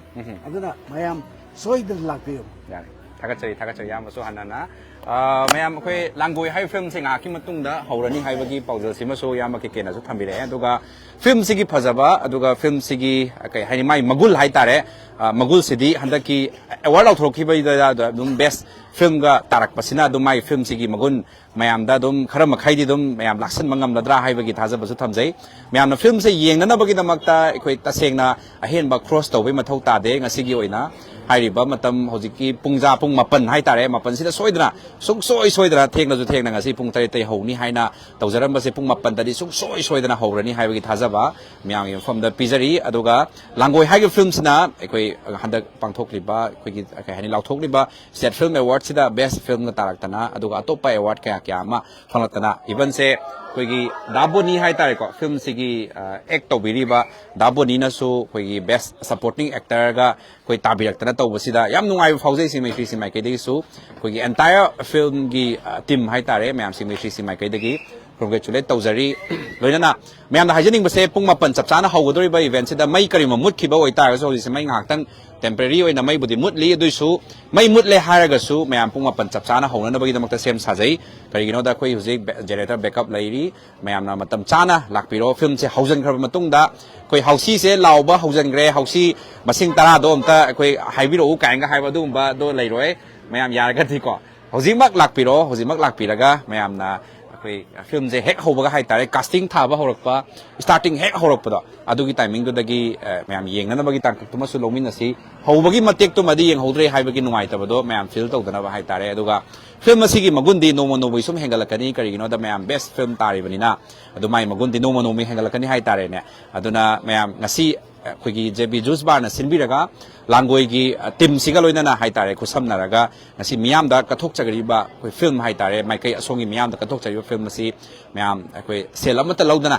ꯑꯗꯨꯅ ꯃꯌꯥꯝ ꯁꯣꯏꯗꯅ ꯂꯥꯛꯄꯤꯌꯨ꯫ ꯌꯥꯔꯦ꯫ ꯊꯥꯒꯠꯆꯔꯤ, ꯊꯥꯒꯠꯆꯔꯤ ꯏꯌꯥꯝꯕꯁꯨ ꯍꯟꯅꯅ꯫ ꯑ, ꯃꯌꯥꯝ ꯑꯩꯈꯣꯏ ꯂꯥꯡꯒꯣꯏ ꯍꯥꯏꯕ ꯐꯤꯂꯝꯁꯦ ꯉꯥꯏꯍꯥꯛꯀꯤ ꯃꯇꯨꯡꯗ ꯍꯧꯔꯅꯤ ꯍꯥꯏꯕꯒꯤ ꯄꯥꯎꯖꯦꯜꯁꯤꯃꯁꯨ ꯏꯌꯥꯝꯕ ꯀꯦ ꯀꯦꯅꯁꯨ ꯊꯝꯕꯤꯔꯛꯑꯦ꯫ ꯑꯗꯨꯒ ꯐꯤꯂꯝꯁꯤꯒꯤ ꯐꯖꯕ, ꯑꯗꯨꯒ ꯐꯤꯂꯝꯁꯤꯒꯤ, ꯑ, ꯀꯩ ꯍꯥꯏꯅꯤ, ꯃꯥꯏ ꯃꯒꯨꯜ ꯍꯥꯏꯇꯥꯔꯦ, ꯑ, ꯃꯒꯨꯜꯁꯤꯗꯤ ꯍꯟꯗꯛꯀꯤ ꯑꯦꯋꯥꯔꯗ ꯂꯧꯊꯣꯛꯈꯤꯕꯩꯗ ꯑꯗꯨꯝ ꯕꯦꯁ ꯐꯤꯂꯝꯒ ꯇꯥꯔꯛꯄꯁꯤꯅ ꯑꯗꯨꯝ ꯃꯥꯏ ꯐꯤꯂꯝꯁꯤꯒꯤ ꯃꯒꯨꯟ ꯃꯌꯥꯝꯗ ꯑꯗꯨꯝ ꯈꯔ ꯃꯈꯩꯗꯤ ꯑꯗꯨꯝ ꯃꯌꯥꯝ ꯂꯥꯛꯁꯟꯕ ꯉꯝꯂꯗ꯭ꯔꯥ ꯍꯥꯏꯕꯒꯤ ꯊꯥꯖꯕꯁꯨ ꯊꯝꯖꯩ꯫ ꯃꯌꯥꯝꯅ ꯐꯤꯂꯝꯁꯦ ꯌꯦꯡꯅꯅꯕꯒꯤꯗꯃꯛꯇ ꯑꯩꯈꯣꯏ ꯇꯁꯦꯡꯅ ꯑꯍꯦꯟꯕ ꯈ꯭ꯔꯣꯁ ꯇꯧꯕꯩ ꯃꯊꯧ ꯇꯥꯗꯦ꯫ ꯉꯁꯤꯒꯤ ꯑꯣꯏꯅ ꯍꯥꯏꯔꯤꯕ ꯃꯇꯝ ꯍꯧꯖꯤꯛꯀꯤ ꯄꯨꯡꯖꯥ ꯄꯨꯡ ꯃꯥꯄꯟ ꯍꯥꯏꯇꯥꯔꯦ, ꯃꯥꯄꯟꯁꯤꯗ ꯁꯣꯏꯗꯅ ꯁꯨꯡꯁꯣꯏ ꯁꯣꯏꯗꯅ ꯊꯦꯡꯅꯁꯨ ꯊꯦꯡꯅ ꯉꯁꯤ ꯄꯨꯡ ꯇꯔꯦꯠꯇꯩ ꯍꯧꯅꯤ ꯍꯥꯏꯅ ꯇꯧꯖꯔꯝꯕꯁꯦ ꯄꯨꯡ ꯃꯥꯄꯟꯗꯗꯤ ꯁꯨꯡꯁꯣꯏ ꯁꯣꯏꯗꯅ ꯍꯧꯔꯅꯤ ꯍꯥꯏꯕꯒꯤ ꯊꯥꯖꯕ ꯃꯌꯥꯝꯒꯤ ꯃꯐꯝꯗ ꯄꯤꯖꯔꯤ꯫ ꯑꯗꯨꯒ ꯂꯥꯡꯒꯣꯏ ꯍꯥꯏꯔꯤꯕ ꯐꯤꯂꯝꯁꯤꯅ ꯑꯩꯈꯣꯏ ꯍꯟꯗꯛ ꯄꯥꯡꯊꯣꯛꯂꯤꯕ, ꯑꯩꯈꯣꯏꯒꯤ ꯀꯩ ꯍꯥꯏꯅꯤ, ꯂꯥꯎꯊꯣꯛꯂꯤꯕ ꯁ꯭ꯇꯦꯠ ꯐꯤꯂꯝ ꯑꯦꯋꯥꯔꯗꯁꯤꯗ ꯕꯦꯁ ꯐꯤꯂꯝꯒ ꯇꯥꯔꯛꯇꯅ, ꯑꯗꯨꯒ ꯑꯇꯣꯞꯄ ꯑꯦꯋꯥꯔꯗ ꯀꯌꯥ ꯀꯌꯥ ꯑꯃ ꯐꯪꯂꯛꯇꯅ, ꯏꯚꯟꯁꯦ ꯑꯩꯈꯣꯏꯒꯤ ꯗꯥ ꯕꯣꯅꯤ ꯍꯥꯏꯇꯥꯔꯦꯀꯣ, ꯐꯤꯂꯝꯁꯤꯒꯤ ꯑꯦꯛ ꯇꯧꯕꯤꯔꯤꯕ ꯗꯥ ꯕꯣꯅꯤꯅꯁꯨ ꯑꯩꯈꯣꯏꯒꯤ ꯕꯦꯁ ꯁꯄꯣꯔꯇꯤꯡ ꯑꯦꯛꯇꯔꯒ ꯑꯩꯈꯣꯏ ꯇꯥꯕꯤꯔꯛꯇꯅ ꯇꯧꯕꯁꯤꯗ ꯌꯥꯝ ꯅꯨꯡꯉꯥꯏꯕ ꯐꯥꯎꯖꯩ ꯁꯤꯃꯩ ꯁꯤꯃꯥꯏꯀꯩꯗꯒꯤꯁꯨ꯫ ꯑꯩꯈꯣꯏꯒꯤ ꯑꯦꯟꯇꯥꯌꯔ ꯐꯤꯂꯝꯒꯤ ꯇꯤꯝ ꯍꯥꯏꯇꯥꯔꯦ, ꯃꯌꯥꯝ ꯁꯤꯃꯩ ꯁꯤꯃꯥꯏꯀꯩꯗꯒꯤ ꯀꯣꯡꯒ꯭ꯔꯦꯆꯨꯂꯦꯠ ꯇꯧꯖꯔꯤ꯫ ꯂꯣꯏꯅꯅ ꯃꯌꯥꯝꯗ ꯍꯥꯏꯖꯅꯤꯡꯕꯁꯦ, ꯄꯨꯡ ꯃꯥꯄꯟ ꯆꯞ ꯆꯥꯅ ꯍꯧꯒꯗꯧꯔꯤꯕ ꯏꯚꯦꯟꯁꯤꯗ ꯃꯩ ꯀꯔꯤꯒꯨꯝꯕ ꯃꯨꯠꯈꯤꯕ ꯑꯣꯏꯇꯥꯔꯒꯁꯨ, ꯍꯧꯖꯤꯛꯁꯦ ꯃꯩ ꯉꯥꯏꯍꯥꯛꯇꯪ ꯇꯦꯝꯄꯔꯦꯔꯤ ꯑꯣꯏꯅ ꯃꯩꯕꯨꯗꯤ ꯃꯨꯠꯂꯤ, ꯑꯗꯨꯏꯁꯨ ꯃꯩ ꯃꯨꯠꯂꯦ ꯍꯥꯏꯔꯒꯁꯨ ꯃꯌꯥꯝ ꯄꯨꯡ ꯃꯥꯄꯟ ꯆꯞ ꯆꯥꯅ ꯍꯧꯅꯅꯕꯒꯤꯗꯃꯛꯇ ꯁꯦꯝ ꯁꯥꯖꯩ꯫ ꯀꯔꯤꯒꯤꯅꯣꯗ ꯑꯩꯈꯣꯏ ꯍꯧꯖꯤꯛ ꯖꯦꯅꯦꯔꯦꯇꯔ ꯕꯦꯛꯑꯞ ꯂꯩꯔꯤ, ꯃꯌꯥꯝꯅ ꯃꯇꯝ ꯆꯥꯅ ꯂꯥꯛꯄꯤꯔꯣ꯫ ꯐꯤꯂꯝꯁꯦ ꯍꯧꯖꯤꯟꯈ꯭ꯔꯕ ꯃꯇꯨꯡꯗ ꯑꯩꯈꯣꯏ ꯍꯧꯁꯤꯁꯦ ꯂꯥꯎꯕ ꯍꯧꯖꯤꯟꯈ꯭ꯔꯦ, ꯍꯧꯁꯤ ꯃꯁꯤꯡ ꯇꯔꯥꯗꯣ ꯑꯝꯇ ꯑꯩꯈꯣꯏ ꯍꯥꯏꯕꯤꯔꯛꯎ ꯀꯥꯏꯅꯒ ꯍꯥꯏꯕ ꯑꯗꯨꯒꯨꯝꯕꯗꯣ ꯂꯩꯔꯣꯏ꯫ ꯃꯌꯥꯝ ꯌꯥꯔꯒꯗꯤꯀꯣ, ꯍꯧꯖꯤꯛꯃꯛ ꯂꯥꯛꯄꯤꯔꯣ, ꯍꯧꯖꯤꯛꯃꯛ ꯂꯥꯛꯄꯤꯔꯒ ꯃꯌꯥꯝꯅ ꯑꯩꯈꯣꯏ ꯐꯤꯂꯝꯁꯦ ꯍꯦꯛ ꯍꯧꯕꯒ ꯍꯥꯏꯇꯥꯔꯦ, ꯀꯥꯁꯇꯤꯡ ꯊꯥꯕ ꯍꯧꯔꯛꯄ, ꯁ꯭ꯇꯥꯔꯇꯤꯡ ꯍꯦꯛ ꯍꯧꯔꯛꯄꯗꯣ, ꯑꯗꯨꯒꯤ ꯇꯥꯏꯃꯤꯡꯗꯨꯗꯒꯤ ꯑ, ꯃꯌꯥꯝ ꯌꯦꯡꯅꯅꯕꯒꯤ ꯇꯥꯡꯀꯛꯇꯨꯃꯁꯨ ꯂꯧꯃꯤꯟꯅꯁꯤ꯫ ꯍꯧꯕꯒꯤ ꯃꯇꯦꯛꯇꯨꯃꯗꯤ ꯌꯦꯡꯍꯧꯗ꯭ꯔꯦ ꯍꯥꯏꯕꯒꯤ ꯅꯨꯡꯉꯥꯏꯇꯕꯗꯣ ꯃꯌꯥꯝ ꯐꯤꯜ ꯇꯧꯗꯅꯕ ꯍꯥꯏꯇꯥꯔꯦ꯫ ꯑꯗꯨꯒ ꯐꯤꯂꯝ ꯑꯁꯤꯒꯤ ꯃꯒꯨꯟꯗꯤ ꯅꯣꯡꯃ ꯅꯣꯡꯃꯒꯤ ꯁꯨꯝ ꯍꯦꯟꯒꯠꯂꯛꯀꯅꯤ, ꯀꯔꯤꯒꯤꯅꯣꯗ ꯃꯌꯥꯝ ꯕꯦꯁ ꯐꯤꯂꯝ ꯇꯥꯔꯤꯕꯅꯤꯅ꯫ ꯑꯗꯨ ꯃꯥꯏ ꯃꯒꯨꯟꯗꯤ ꯅꯣꯡꯃ ꯅꯣꯡꯃꯒꯤ ꯍꯦꯟꯒꯠꯂꯛꯀꯅꯤ ꯍꯥꯏꯇꯥꯔꯦꯅꯦ꯫ ꯑꯗꯨꯅ ꯃꯌꯥꯝ ꯉꯁꯤ ꯑꯩꯈꯣꯏꯒꯤ ꯖꯦ ꯕꯤ ꯖꯨꯁ ꯕꯥꯔꯅ ꯁꯤꯟꯕꯤꯔꯒ ꯂꯥꯡꯒꯣꯏꯒꯤ, ꯑ, ꯇꯤꯝꯁꯤꯒ ꯂꯣꯏꯅꯅ ꯍꯥꯏꯇꯥꯔꯦ, ꯈꯨꯠꯁꯝꯅꯔꯒ ꯉꯁꯤ ꯃꯤꯌꯥꯝꯗ ꯀꯠꯊꯣꯛꯆꯔꯤꯕ ꯑꯩꯈꯣꯏ ꯐꯤꯂꯝ ꯍꯥꯏꯇꯥꯔꯦ, ꯃꯥꯏꯀꯩ ꯑꯁꯣꯝꯒꯤ ꯃꯤꯌꯥꯝꯗ ꯀꯠꯊꯣꯛꯆꯔꯤꯕ ꯐꯤꯂꯝ ꯑꯁꯤ ꯃꯌꯥꯝ ꯑꯩꯈꯣꯏ ꯁꯦꯜ ꯑꯃꯠꯇ ꯂꯧꯗꯅ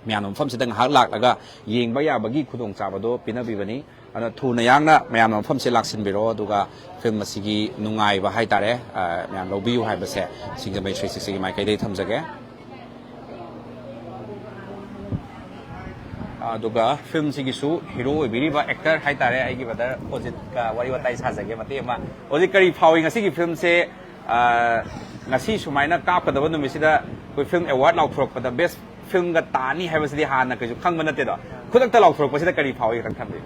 ꯃꯌꯥꯝꯅ ꯃꯐꯝꯁꯤꯗ ꯉꯥꯏꯍꯥꯛ ꯂꯥꯛꯂꯒ ꯌꯦꯡꯕ ꯌꯥꯕꯒꯤ ꯈꯨꯗꯣꯡꯆꯥꯕꯗꯣ ꯄꯤꯅꯕꯤꯕꯅꯤ꯫ ꯑꯗꯨꯅ ꯊꯨꯅ ꯌꯥꯡꯅ ꯃꯌꯥꯝꯅ ꯃꯐꯝꯁꯦ ꯂꯥꯛꯁꯤꯟꯕꯤꯔꯣ, ꯑꯗꯨꯒ ꯐꯤꯂꯝ ꯑꯁꯤꯒꯤ ꯅꯨꯡꯉꯥꯏꯕ ꯍꯥꯏꯇꯥꯔꯦ, ꯑ, ꯃꯌꯥꯝ ꯂꯧꯕꯤꯌꯨ ꯍꯥꯏꯕꯁꯦ ꯁꯤꯡꯖꯃꯩ ꯊ꯭ꯔꯤ ꯁꯤꯛꯁꯇꯤꯒꯤ ꯃꯥꯏꯀꯩꯗꯒꯤ ꯊꯝꯖꯒꯦ꯫ ꯑꯗꯨꯒ ꯐꯤꯂꯝꯁꯤꯒꯤꯁꯨ ꯍꯤꯔꯣ ꯑꯣꯏꯕꯤꯔꯤꯕ ꯑꯦꯛꯇꯔ ꯍꯥꯏꯇꯥꯔꯦ, ꯑꯩꯒꯤ ꯕ꯭ꯔꯗꯔ ꯑꯣꯖꯤꯠꯀ ꯋꯥꯔꯤ ꯋꯥꯇꯥꯏ ꯁꯥꯖꯒꯦ ꯃꯇꯦꯛ ꯑꯃ꯫ ꯑꯣꯖꯤꯠ, ꯀꯔꯤ ꯐꯥꯎꯏ ꯉꯁꯤꯒꯤ ꯐꯤꯂꯝꯁꯦ? ꯑ, ꯉꯁꯤ ꯁꯨꯃꯥꯏꯅ ꯀꯥꯞꯀꯗꯕ ꯅꯨꯃꯤꯠꯁꯤꯗ ꯑꯩꯈꯣꯏ ꯐꯤꯂꯝ ꯑꯦꯋꯥꯔꯗ ꯂꯥꯎꯊꯣꯔꯛꯄꯗ ꯕꯦꯁ ꯐꯤꯂꯝꯒ ꯇꯥꯅꯤ ꯍꯥꯏꯕꯁꯤꯗꯤ ꯍꯥꯟꯅ ꯀꯩꯁꯨ ꯈꯪꯕ ꯅꯠꯇꯦꯗꯣ꯫ ꯈꯨꯗꯛꯇ ꯂꯥꯎꯊꯣꯔꯛꯄꯁꯤꯗ ꯀꯔꯤ ꯐꯥꯎꯏ ꯈꯤꯇꯪ ꯊꯝꯕꯤꯌꯨ꯫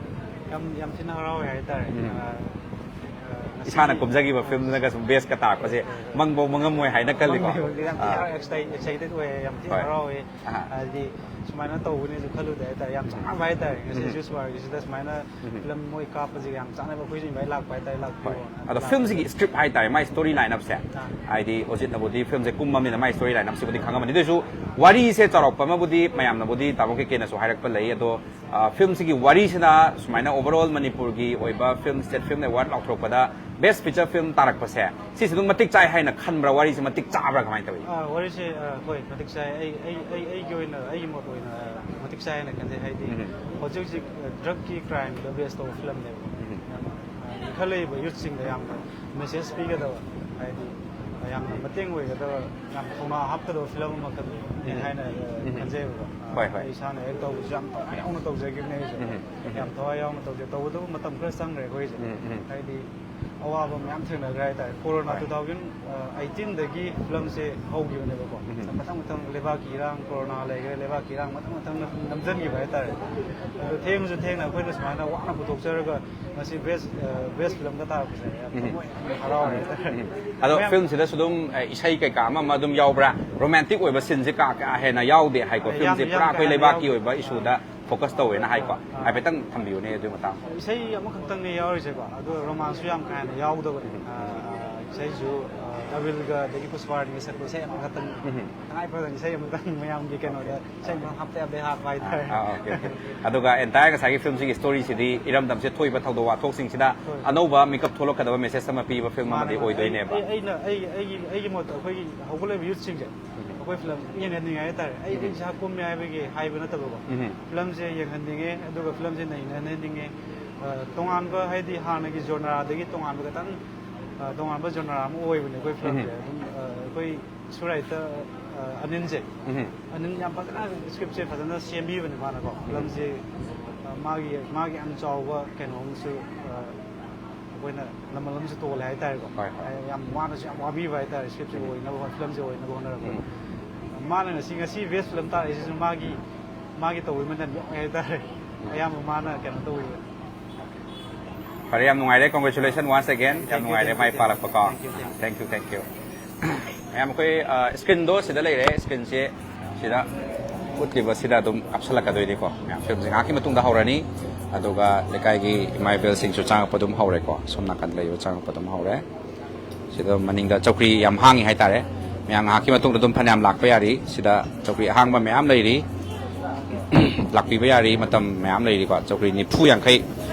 ꯌꯥꯝ, ꯌꯥꯝ ꯊꯤꯅ ꯍꯔꯥꯎꯋꯦ ꯍꯥꯏꯇꯥꯔꯦ꯫ ꯎꯝ꯫ ꯑ, ꯑ, ꯉꯁꯤꯒꯤ ꯏꯁꯥꯅ ꯀꯨꯝꯖꯈꯤꯕ ꯐꯤꯂꯝꯗꯨꯅꯒ ꯁꯨꯝ ꯕꯦꯁꯀ ꯇꯥꯔꯛꯄꯁꯦ ꯃꯪꯐꯧ ꯃꯪꯉꯝꯃꯣꯏ ꯍꯥꯏꯅ ꯈꯜꯂꯤꯀꯣ꯫ ꯃꯪꯐꯧ ꯌꯥꯝ ꯊꯤꯅ ꯑꯥ꯫ ꯑꯦꯛꯁꯥꯏ-, ꯑꯦꯛꯁꯥꯏꯇꯦꯗ ꯑꯣꯏꯌꯦ, ꯌꯥꯝ ꯊꯤꯅ ꯍꯣꯏ꯫ ꯍꯔꯥꯎꯋꯦ꯫ ꯑꯍꯥ꯫ ꯍꯥꯏꯗꯤ, ꯁꯨꯃꯥꯏꯅ ꯇꯧꯒꯅꯤꯁꯨ ꯈꯜꯂꯨꯗꯦ ꯍꯥꯏꯇꯥꯔꯦ꯫ ꯌꯥꯝ ꯆꯥꯟꯅꯕ ꯍꯥꯏꯇꯥꯔꯦ꯫ ꯉꯁꯤ ꯎꯝ꯫ ꯖꯨꯁ ꯋꯥꯔꯒꯤꯁꯤꯗ ꯁꯨꯃꯥꯏꯅ ꯎꯝ꯫ ꯐꯤꯂꯝ ꯃꯣꯏ ꯀꯥꯞꯄꯁꯦ ꯌꯥꯝ ꯆꯥꯟꯅꯕ, ꯑꯩꯈꯣꯏꯁꯨ ꯏꯟꯚꯥꯏꯠ ꯂꯥꯛꯄ ꯍꯥꯏꯇꯥꯔꯦ꯫ ꯍꯣꯏ꯫ ꯂꯥꯛꯄꯤꯌꯣꯅ꯫ ꯑꯗꯣ ꯂꯥꯛꯄ꯫ ꯐꯤꯂꯝꯁꯤꯒꯤ ꯁ꯭ꯀ꯭ꯔꯤꯞ ꯍꯥꯏꯇꯥꯔꯦ, ꯃꯥꯏ ꯁ꯭ꯇꯣꯔꯤ ꯂꯥꯏꯟ ꯑꯞꯁꯦ, ꯑꯥ꯫ ꯍꯥꯏꯗꯤ ꯑꯣꯖꯤꯠꯅꯕꯨꯗꯤ ꯐꯤꯂꯝꯁꯦ ꯀꯨꯝꯃꯕꯅꯤꯅ ꯃꯥꯏ ꯁ꯭ꯇꯣꯔꯤ ꯂꯥꯏꯟ ꯑꯞꯁꯤꯕꯨꯗꯤ ꯈꯪꯉꯝꯃꯅꯤ꯫ ꯑꯗꯨ ꯑꯣꯏꯁꯨ ꯋꯥꯔꯤꯁꯦ ꯆꯥꯎꯔꯥꯛꯄ ꯑꯃꯕꯨꯗꯤ ꯃꯌꯥꯝꯅꯕꯨꯗꯤ ꯇꯥꯃꯣ ꯀꯦ ꯀꯦꯅꯁꯨ ꯍꯥꯏꯔꯛꯄ ꯂꯩ꯫ ꯑꯗꯣ, ꯑ, ꯐꯤꯂꯝꯁꯤꯒꯤ ꯋꯥꯔꯤꯁꯤꯅ ꯁꯨꯃꯥꯏꯅ overall ꯃꯅꯤꯄꯨꯔꯒꯤ ꯑꯣꯏꯕ ꯐꯤꯂꯝ, ꯁ꯭ꯇꯦꯠ ꯐꯤꯂꯝ ꯑꯦꯋꯥꯔꯗ ꯂꯥꯎꯊꯣꯔꯛꯄꯗ ꯕꯦꯁ ꯐꯤꯆꯔ ꯐꯤꯂꯝ ꯇꯥꯔꯛꯄꯁꯦ, ꯁꯤꯁꯦ ꯑꯗꯨꯝ ꯃꯇꯤꯛ ꯆꯥꯏ ꯍꯥꯏꯅ ꯈꯟꯕ꯭ꯔꯥ? ꯋꯥꯔꯤꯁꯦ ꯃꯇꯤꯛ ꯆꯥꯕ꯭ꯔꯥ? ꯀꯃꯥꯏꯅ ꯇꯧꯏ? ꯑꯥ, ꯋꯥꯔꯤꯁꯦ, ꯑꯥ, ꯍꯣꯏ, ꯃꯇꯤꯛ ꯆꯥꯏ꯫ ꯑꯩ, ꯑꯩ, ꯑꯩ, ꯑꯩꯒꯤ ꯑꯣꯏꯅ, ꯑꯩꯒꯤ ꯃꯣꯠ ꯑꯣꯏꯅ, ꯑꯥ, ꯃꯇꯤꯛ ꯆꯥꯏ ꯍꯥꯏꯅ ꯈꯟꯖꯩ꯫ ꯍꯥꯏꯗꯤ ꯎꯝ꯫ ꯍꯧꯖꯤꯛ ꯍꯧꯖꯤꯛ, ꯑꯥ, ꯗ꯭ꯔꯒꯀꯤ ꯀ꯭ꯔꯥꯏꯝꯗ ꯕꯦꯁ ꯇꯧꯕ ꯐꯤꯂꯝꯅꯦꯕ꯫ ꯎꯝ꯫ ꯌꯥꯝꯅ, ꯑꯥ, ꯏꯟꯈꯠꯂꯛꯏꯕ ꯌꯨꯠꯁꯤꯡꯗ ꯌꯥꯝꯅ ꯃꯦꯁꯦꯖ ꯄꯤꯒꯗꯕ, ꯍꯥꯏꯗꯤ, ꯑꯥ, ꯌꯥꯝꯅ ꯃꯇꯦꯡ ꯑꯣꯏꯒꯗꯕ, ꯌꯥꯝ ꯊꯧꯅꯥ ꯍꯥꯞꯀꯗꯕ ꯐꯤꯂꯝ ꯑꯃꯈꯛꯅꯤ ꯎꯝ꯫ ꯍꯥꯏꯅ, ꯑꯥ, ꯎꯝ꯫ ꯈꯟꯖꯩꯕꯀꯣ꯫ ꯑꯥ, ꯍꯣꯏ, ꯍꯣꯏ꯫ ꯑꯩ ꯏꯁꯥꯅ ꯑꯦꯛ ꯇꯧꯕꯁꯨ ꯌꯥꯝ ꯊꯋꯥꯏ ꯌꯥꯎꯅ ꯇꯧꯖꯈꯤꯕꯅꯦ ꯑꯩꯁꯨ꯫ ꯎꯝ꯫ ꯎꯝ꯫ ꯌꯥꯝ ꯊꯋꯥꯏ ꯌꯥꯎꯅ ꯇꯧꯖꯩ꯫ ꯇꯧꯕꯇꯕꯨ ꯃꯇꯝ ꯈꯔ ꯆꯪꯈ꯭ꯔꯦ ꯑꯩꯈꯣꯏꯁꯦ꯫ ꯎꯝ꯫ ꯎꯝ꯫ ꯍꯥꯏꯗꯤ ꯑꯋꯥꯕ ꯃꯌꯥꯝ ꯊꯦꯡꯅꯈ꯭ꯔꯦ ꯍꯥꯏꯇꯥꯔꯦ꯫ ꯀꯣꯔꯣꯅꯥ ꯍꯣꯏ꯫ Two thousand eighteenꯗꯒꯤ ꯐꯤꯂꯝꯁꯦ ꯍꯧꯈꯤꯕꯅꯦꯕꯀꯣ꯫ ꯎꯝ꯫ ꯃꯊꯪ ꯃꯊꯪ ꯂꯩꯕꯥꯛꯀꯤ ꯏꯔꯥꯡ, ꯀꯣꯔꯣꯅꯥ ꯂꯩꯈ꯭ꯔꯦ, ꯂꯩꯕꯥꯛꯀꯤ ꯏꯔꯥꯡ ꯃꯊꯪ ꯃꯊꯪ ꯅꯝꯁꯤꯟꯈꯤꯕ ꯍꯥꯏꯇꯥꯔꯦ꯫ ꯑꯗꯣ ꯊꯦꯡꯉꯁꯨ ꯊꯦꯡꯅ ꯑꯩꯈꯣꯏꯅ ꯁꯨꯃꯥꯏꯅ ꯋꯥꯅ ꯄꯨꯊꯣꯛꯆꯔꯒ ꯉꯁꯤ ꯕꯦꯁ, ꯑ, ꯕꯦꯁ ꯐꯤꯂꯝꯗ ꯇꯥꯔꯛꯄꯁꯦ ꯌꯥꯝ ꯎꯝ꯫ ꯊꯃꯣꯏ ꯌꯥꯝ ꯍꯔꯥꯎꯔꯦ ꯍꯥꯏꯇꯥꯔꯦ꯫ ꯎꯝ꯫ ꯑꯗꯣ ꯃꯌꯥꯝ ꯐꯤꯂꯝꯁꯤꯗꯁꯨ ꯑꯗꯨꯝ, ꯑ, ꯏꯁꯩ ꯀꯩꯀꯥ ꯑꯃ ꯑꯃ ꯑꯗꯨꯝ ꯌꯥꯎꯕ꯭ꯔꯥ? ꯔꯣꯃꯥꯟꯇꯤꯛ ꯑꯣꯏꯕ ꯁꯤꯟꯁꯦ ꯀꯥ, ꯀꯥ ꯍꯦꯟꯅ ꯌꯥꯎꯗꯦ ꯍꯥꯏꯀꯣ꯫ ꯌꯥꯝ, ꯐꯤꯂꯝꯁꯦ ꯌꯥꯝ ꯄꯨꯔꯥ ꯀꯥ ꯑꯩꯈꯣꯏ ꯍꯦꯟꯅ ꯂꯩꯕꯥꯛꯀꯤ ꯌꯥꯎꯗꯦ꯫ ꯑꯣꯏꯕ ꯏꯁꯨꯗ ꯐꯣꯀꯁ ꯇꯧꯋꯦꯅ ꯍꯥꯏꯀꯣ꯫ ꯑꯥ꯫ ꯍꯥꯏꯐꯦꯠꯇꯪ ꯊꯝꯕꯤꯌꯨꯅꯦ ꯑꯗꯨꯒꯤ ꯃꯇꯥꯡꯗ꯫ ꯏꯁꯩ ꯑꯃꯈꯛꯇꯪꯅꯦ ꯌꯥꯎꯔꯤꯁꯦꯀꯣ, ꯑꯗꯨ ꯔꯣꯃꯥꯟꯁꯁꯨ ꯌꯥꯝ ꯀꯥ ꯍꯦꯟꯅ ꯌꯥꯎꯗꯕꯅꯦ꯫ ꯎꯝ꯫ ꯑꯥ, ꯏꯁꯩꯁꯨ, ꯑꯥ, ꯀꯄꯤꯜꯒ ꯑꯗꯒꯤ ꯄꯨꯁꯄꯥꯔꯥꯅꯤꯒ ꯁꯛꯄ ꯏꯁꯩ ꯑꯃꯈꯛꯇꯪ, ꯎꯝ꯫ ꯇꯉꯥꯏ ꯐꯗꯅ ꯏꯁꯩ ꯑꯃꯈꯛꯇꯪ ꯃꯌꯥꯝꯒꯤ ꯀꯩꯅꯣꯗ ꯏꯁꯩ ꯑꯃꯈꯛ ꯍꯥꯞꯄ ꯌꯥꯕꯗꯤ ꯍꯥꯞꯄ ꯍꯥꯏꯇꯥꯔꯦ꯫ ꯑꯥ, ꯑꯣꯀꯦ, ꯑꯣꯀꯦ꯫ ꯑꯗꯨꯒ entire ꯉꯁꯥꯏꯒꯤ ꯐꯤꯂꯝꯁꯤꯒꯤ ꯁ꯭ꯇꯣꯔꯤꯁꯤꯗꯤ ꯏꯔꯝꯗꯝꯁꯦ ꯊꯣꯛꯏꯕ ꯊꯧꯗꯣꯛ ꯋꯥꯊꯣꯛꯁꯤꯡꯁꯤꯗ ꯍꯣꯏ꯫ ꯑꯅꯧꯕ ꯃꯤꯀꯞ ꯊꯣꯛꯂꯛꯀꯗꯕ ꯃꯦꯁꯦꯖ ꯑꯃ ꯄꯤꯕ ꯐꯤꯂꯝ ꯃꯥꯅꯦ, ꯑꯃꯗꯤ ꯃꯥꯅꯦ꯫ ꯑꯣꯏꯗꯣꯏꯅꯦꯕ꯫ ꯑꯩ, ꯑꯩ, ꯑꯩꯅ, ꯑꯩ, ꯑꯩꯒꯤ, ꯑꯩꯒꯤ ꯃꯣꯠꯇ ꯑꯩꯈꯣꯏꯒꯤ ꯍꯧꯒꯠꯂꯛꯏꯕ ꯌꯨꯠꯁꯤꯡꯁꯦ ꯎꯝ꯫ ꯑꯩꯈꯣꯏ ꯐꯤꯂꯝ ꯌꯦꯡꯍꯟꯅꯤꯡꯉꯦ ꯍꯥꯏꯇꯥꯔꯦ꯫ ꯑꯩ, ꯑꯩ ꯎꯝ꯫ ꯏꯁꯥ ꯀꯨꯝꯃꯦ ꯍꯥꯏꯕꯒꯤ ꯍꯥꯏꯕ ꯅꯠꯇꯕꯀꯣ꯫ ꯎꯝ꯫ ꯐꯤꯂꯝꯁꯦ ꯌꯦꯡꯍꯟꯅꯤꯡꯉꯦ, ꯑꯗꯨꯒ ꯐꯤꯂꯝꯁꯦ ꯅꯩꯅꯍꯟꯅꯤꯡꯉꯦ꯫ ꯑ, ꯇꯣꯉꯥꯟꯕ, ꯍꯥꯏꯗꯤ ꯍꯥꯟꯅꯒꯤ ꯖꯣꯅꯔꯥꯗꯒꯤ ꯇꯣꯉꯥꯟꯕ ꯈꯤꯇꯪ, ꯑ, ꯇꯣꯉꯥꯟꯕ ꯖꯣꯅꯔꯥ ꯑꯃ ꯑꯣꯏꯕꯅꯦ ꯑꯩꯈꯣꯏ ꯐꯤꯂꯝꯁꯦ꯫ ꯎꯝ꯫ ꯑꯗꯨꯝ, ꯑ, ꯑꯩꯈꯣꯏ ꯁꯨꯔꯥꯏꯇ, ꯑ, ꯑꯅꯤꯜꯁꯦ꯫ ꯎꯝ꯫ ꯑꯅꯤꯜ ꯌꯥꯝ ꯐꯖꯅ ꯁ꯭ꯀ꯭ꯔꯤꯞꯁꯦ ꯐꯖꯅ ꯁꯦꯝꯕꯤꯕꯅꯦ ꯃꯥꯅꯀꯣ꯫ ꯎꯝ꯫ ꯐꯤꯂꯝꯁꯦ, ꯑ, ꯃꯥꯒꯤ, ꯃꯥꯒꯤ ꯌꯥꯝ ꯆꯥꯎꯕ ꯀꯩꯅꯣ ꯑꯃꯁꯨ, ꯑ, ꯑꯩꯈꯣꯏꯅ ꯂꯃꯜ ꯑꯃꯁꯨ ꯇꯣꯜꯂꯦ ꯍꯥꯏꯇꯥꯔꯦꯀꯣ꯫ ꯍꯣꯏ, ꯍꯣꯏ꯫ ꯍꯥꯏꯗꯤ ꯌꯥꯝ ꯋꯥꯅꯁꯨ ꯌꯥꯝ ꯋꯥꯕꯤꯕ ꯍꯥꯏꯇꯥꯔꯦ, ꯁ꯭ꯀ꯭ꯔꯤꯞꯁꯦ ꯎꯝ꯫ ꯑꯣꯏꯅꯕ ꯍꯣ-, ꯐꯤꯂꯝꯁꯦ ꯑꯣꯏꯅꯕ ꯍꯣꯠꯅꯔꯛꯄꯗ꯫ ꯎꯝ꯫ ꯃꯥꯅ ꯉꯁꯤ, ꯉꯁꯤ ꯕꯦꯁ ꯐꯤꯂꯝ ꯇꯥꯔꯛꯏꯁꯤꯁꯨ ꯃꯥꯒꯤ, ꯃꯥꯒꯤ ꯇꯧꯕꯤꯃꯜ ꯌꯥꯝ ꯌꯥꯎꯋꯦ ꯍꯥꯏꯇꯥꯔꯦ꯫ ꯎꯝ꯫ ꯑꯌꯥꯝꯕ ꯃꯥꯅ ꯀꯩꯅꯣ ꯇꯧꯕꯤꯕ꯫ ꯐꯔꯦ, ꯌꯥꯝ ꯅꯨꯡꯉꯥꯏꯔꯦ꯫ Congratulations once again꯫ ꯌꯥꯝ ꯅꯨꯡꯉꯥꯏꯔꯦ ꯃꯥꯏ ꯄꯥꯛꯂꯛꯄꯀꯣ꯫ Thank you, thank you, thank you꯫ Thank you, thank you꯫ ꯃꯌꯥꯝ ꯑꯩꯈꯣꯏ, ꯑ, screenꯗꯣ ꯁꯤꯗ ꯂꯩꯔꯦ, screenꯁꯦ ꯁꯤꯗ꯫ ꯎꯠꯂꯤꯕꯁꯤꯗ ꯑꯗꯨꯝ ꯀꯥꯞꯁꯤꯜꯂꯛꯀꯗꯣꯏꯅꯤꯀꯣ꯫ ꯃꯌꯥꯝ ꯐꯤꯂꯝꯁꯦ ꯉꯥꯏꯍꯥꯛꯀꯤ ꯃꯇꯨꯡꯗ ꯍꯧꯔꯅꯤ꯫ ꯑꯗꯨꯒ ꯂꯩꯀꯥꯏꯒꯤ ꯏꯃꯥ ꯏꯕꯦꯜꯁꯤꯡꯁꯨ ꯆꯪꯉꯛꯄ ꯑꯗꯨꯝ ꯍꯧꯔꯦꯀꯣ꯫ ꯁꯣꯝ ꯅꯥꯀꯟꯗ ꯂꯩꯕ ꯆꯪꯉꯛꯄ ꯑꯗꯨꯝ ꯍꯧꯔꯦ꯫ ꯁꯤꯗ ꯃꯅꯤꯡꯗ ꯆꯧꯀ꯭ꯔꯤ ꯌꯥꯝ ꯍꯥꯡꯉꯤ ꯍꯥꯏꯇꯥꯔꯦ꯫ ꯃꯌꯥꯝ ꯉꯥꯏꯍꯥꯛꯀꯤ ꯃꯇꯨꯡꯗ ꯑꯗꯨꯝ ꯐꯅꯌꯥꯝ ꯂꯥꯛꯄ ꯌꯥꯔꯤ꯫ ꯁꯤꯗ ꯆꯧꯀ꯭ꯔꯤ ꯑꯍꯥꯡꯕ ꯃꯌꯥꯝ ꯂꯩꯔꯤ꯫ ꯂꯥꯛꯄꯤꯕ ꯌꯥꯔꯤ, ꯃꯇꯝ ꯃꯌꯥꯝ ꯂꯩꯔꯤꯀꯣ꯫ ꯆꯧꯀ꯭ꯔꯤ ꯅꯤꯐꯨ ꯌꯥꯡꯈꯩ꯫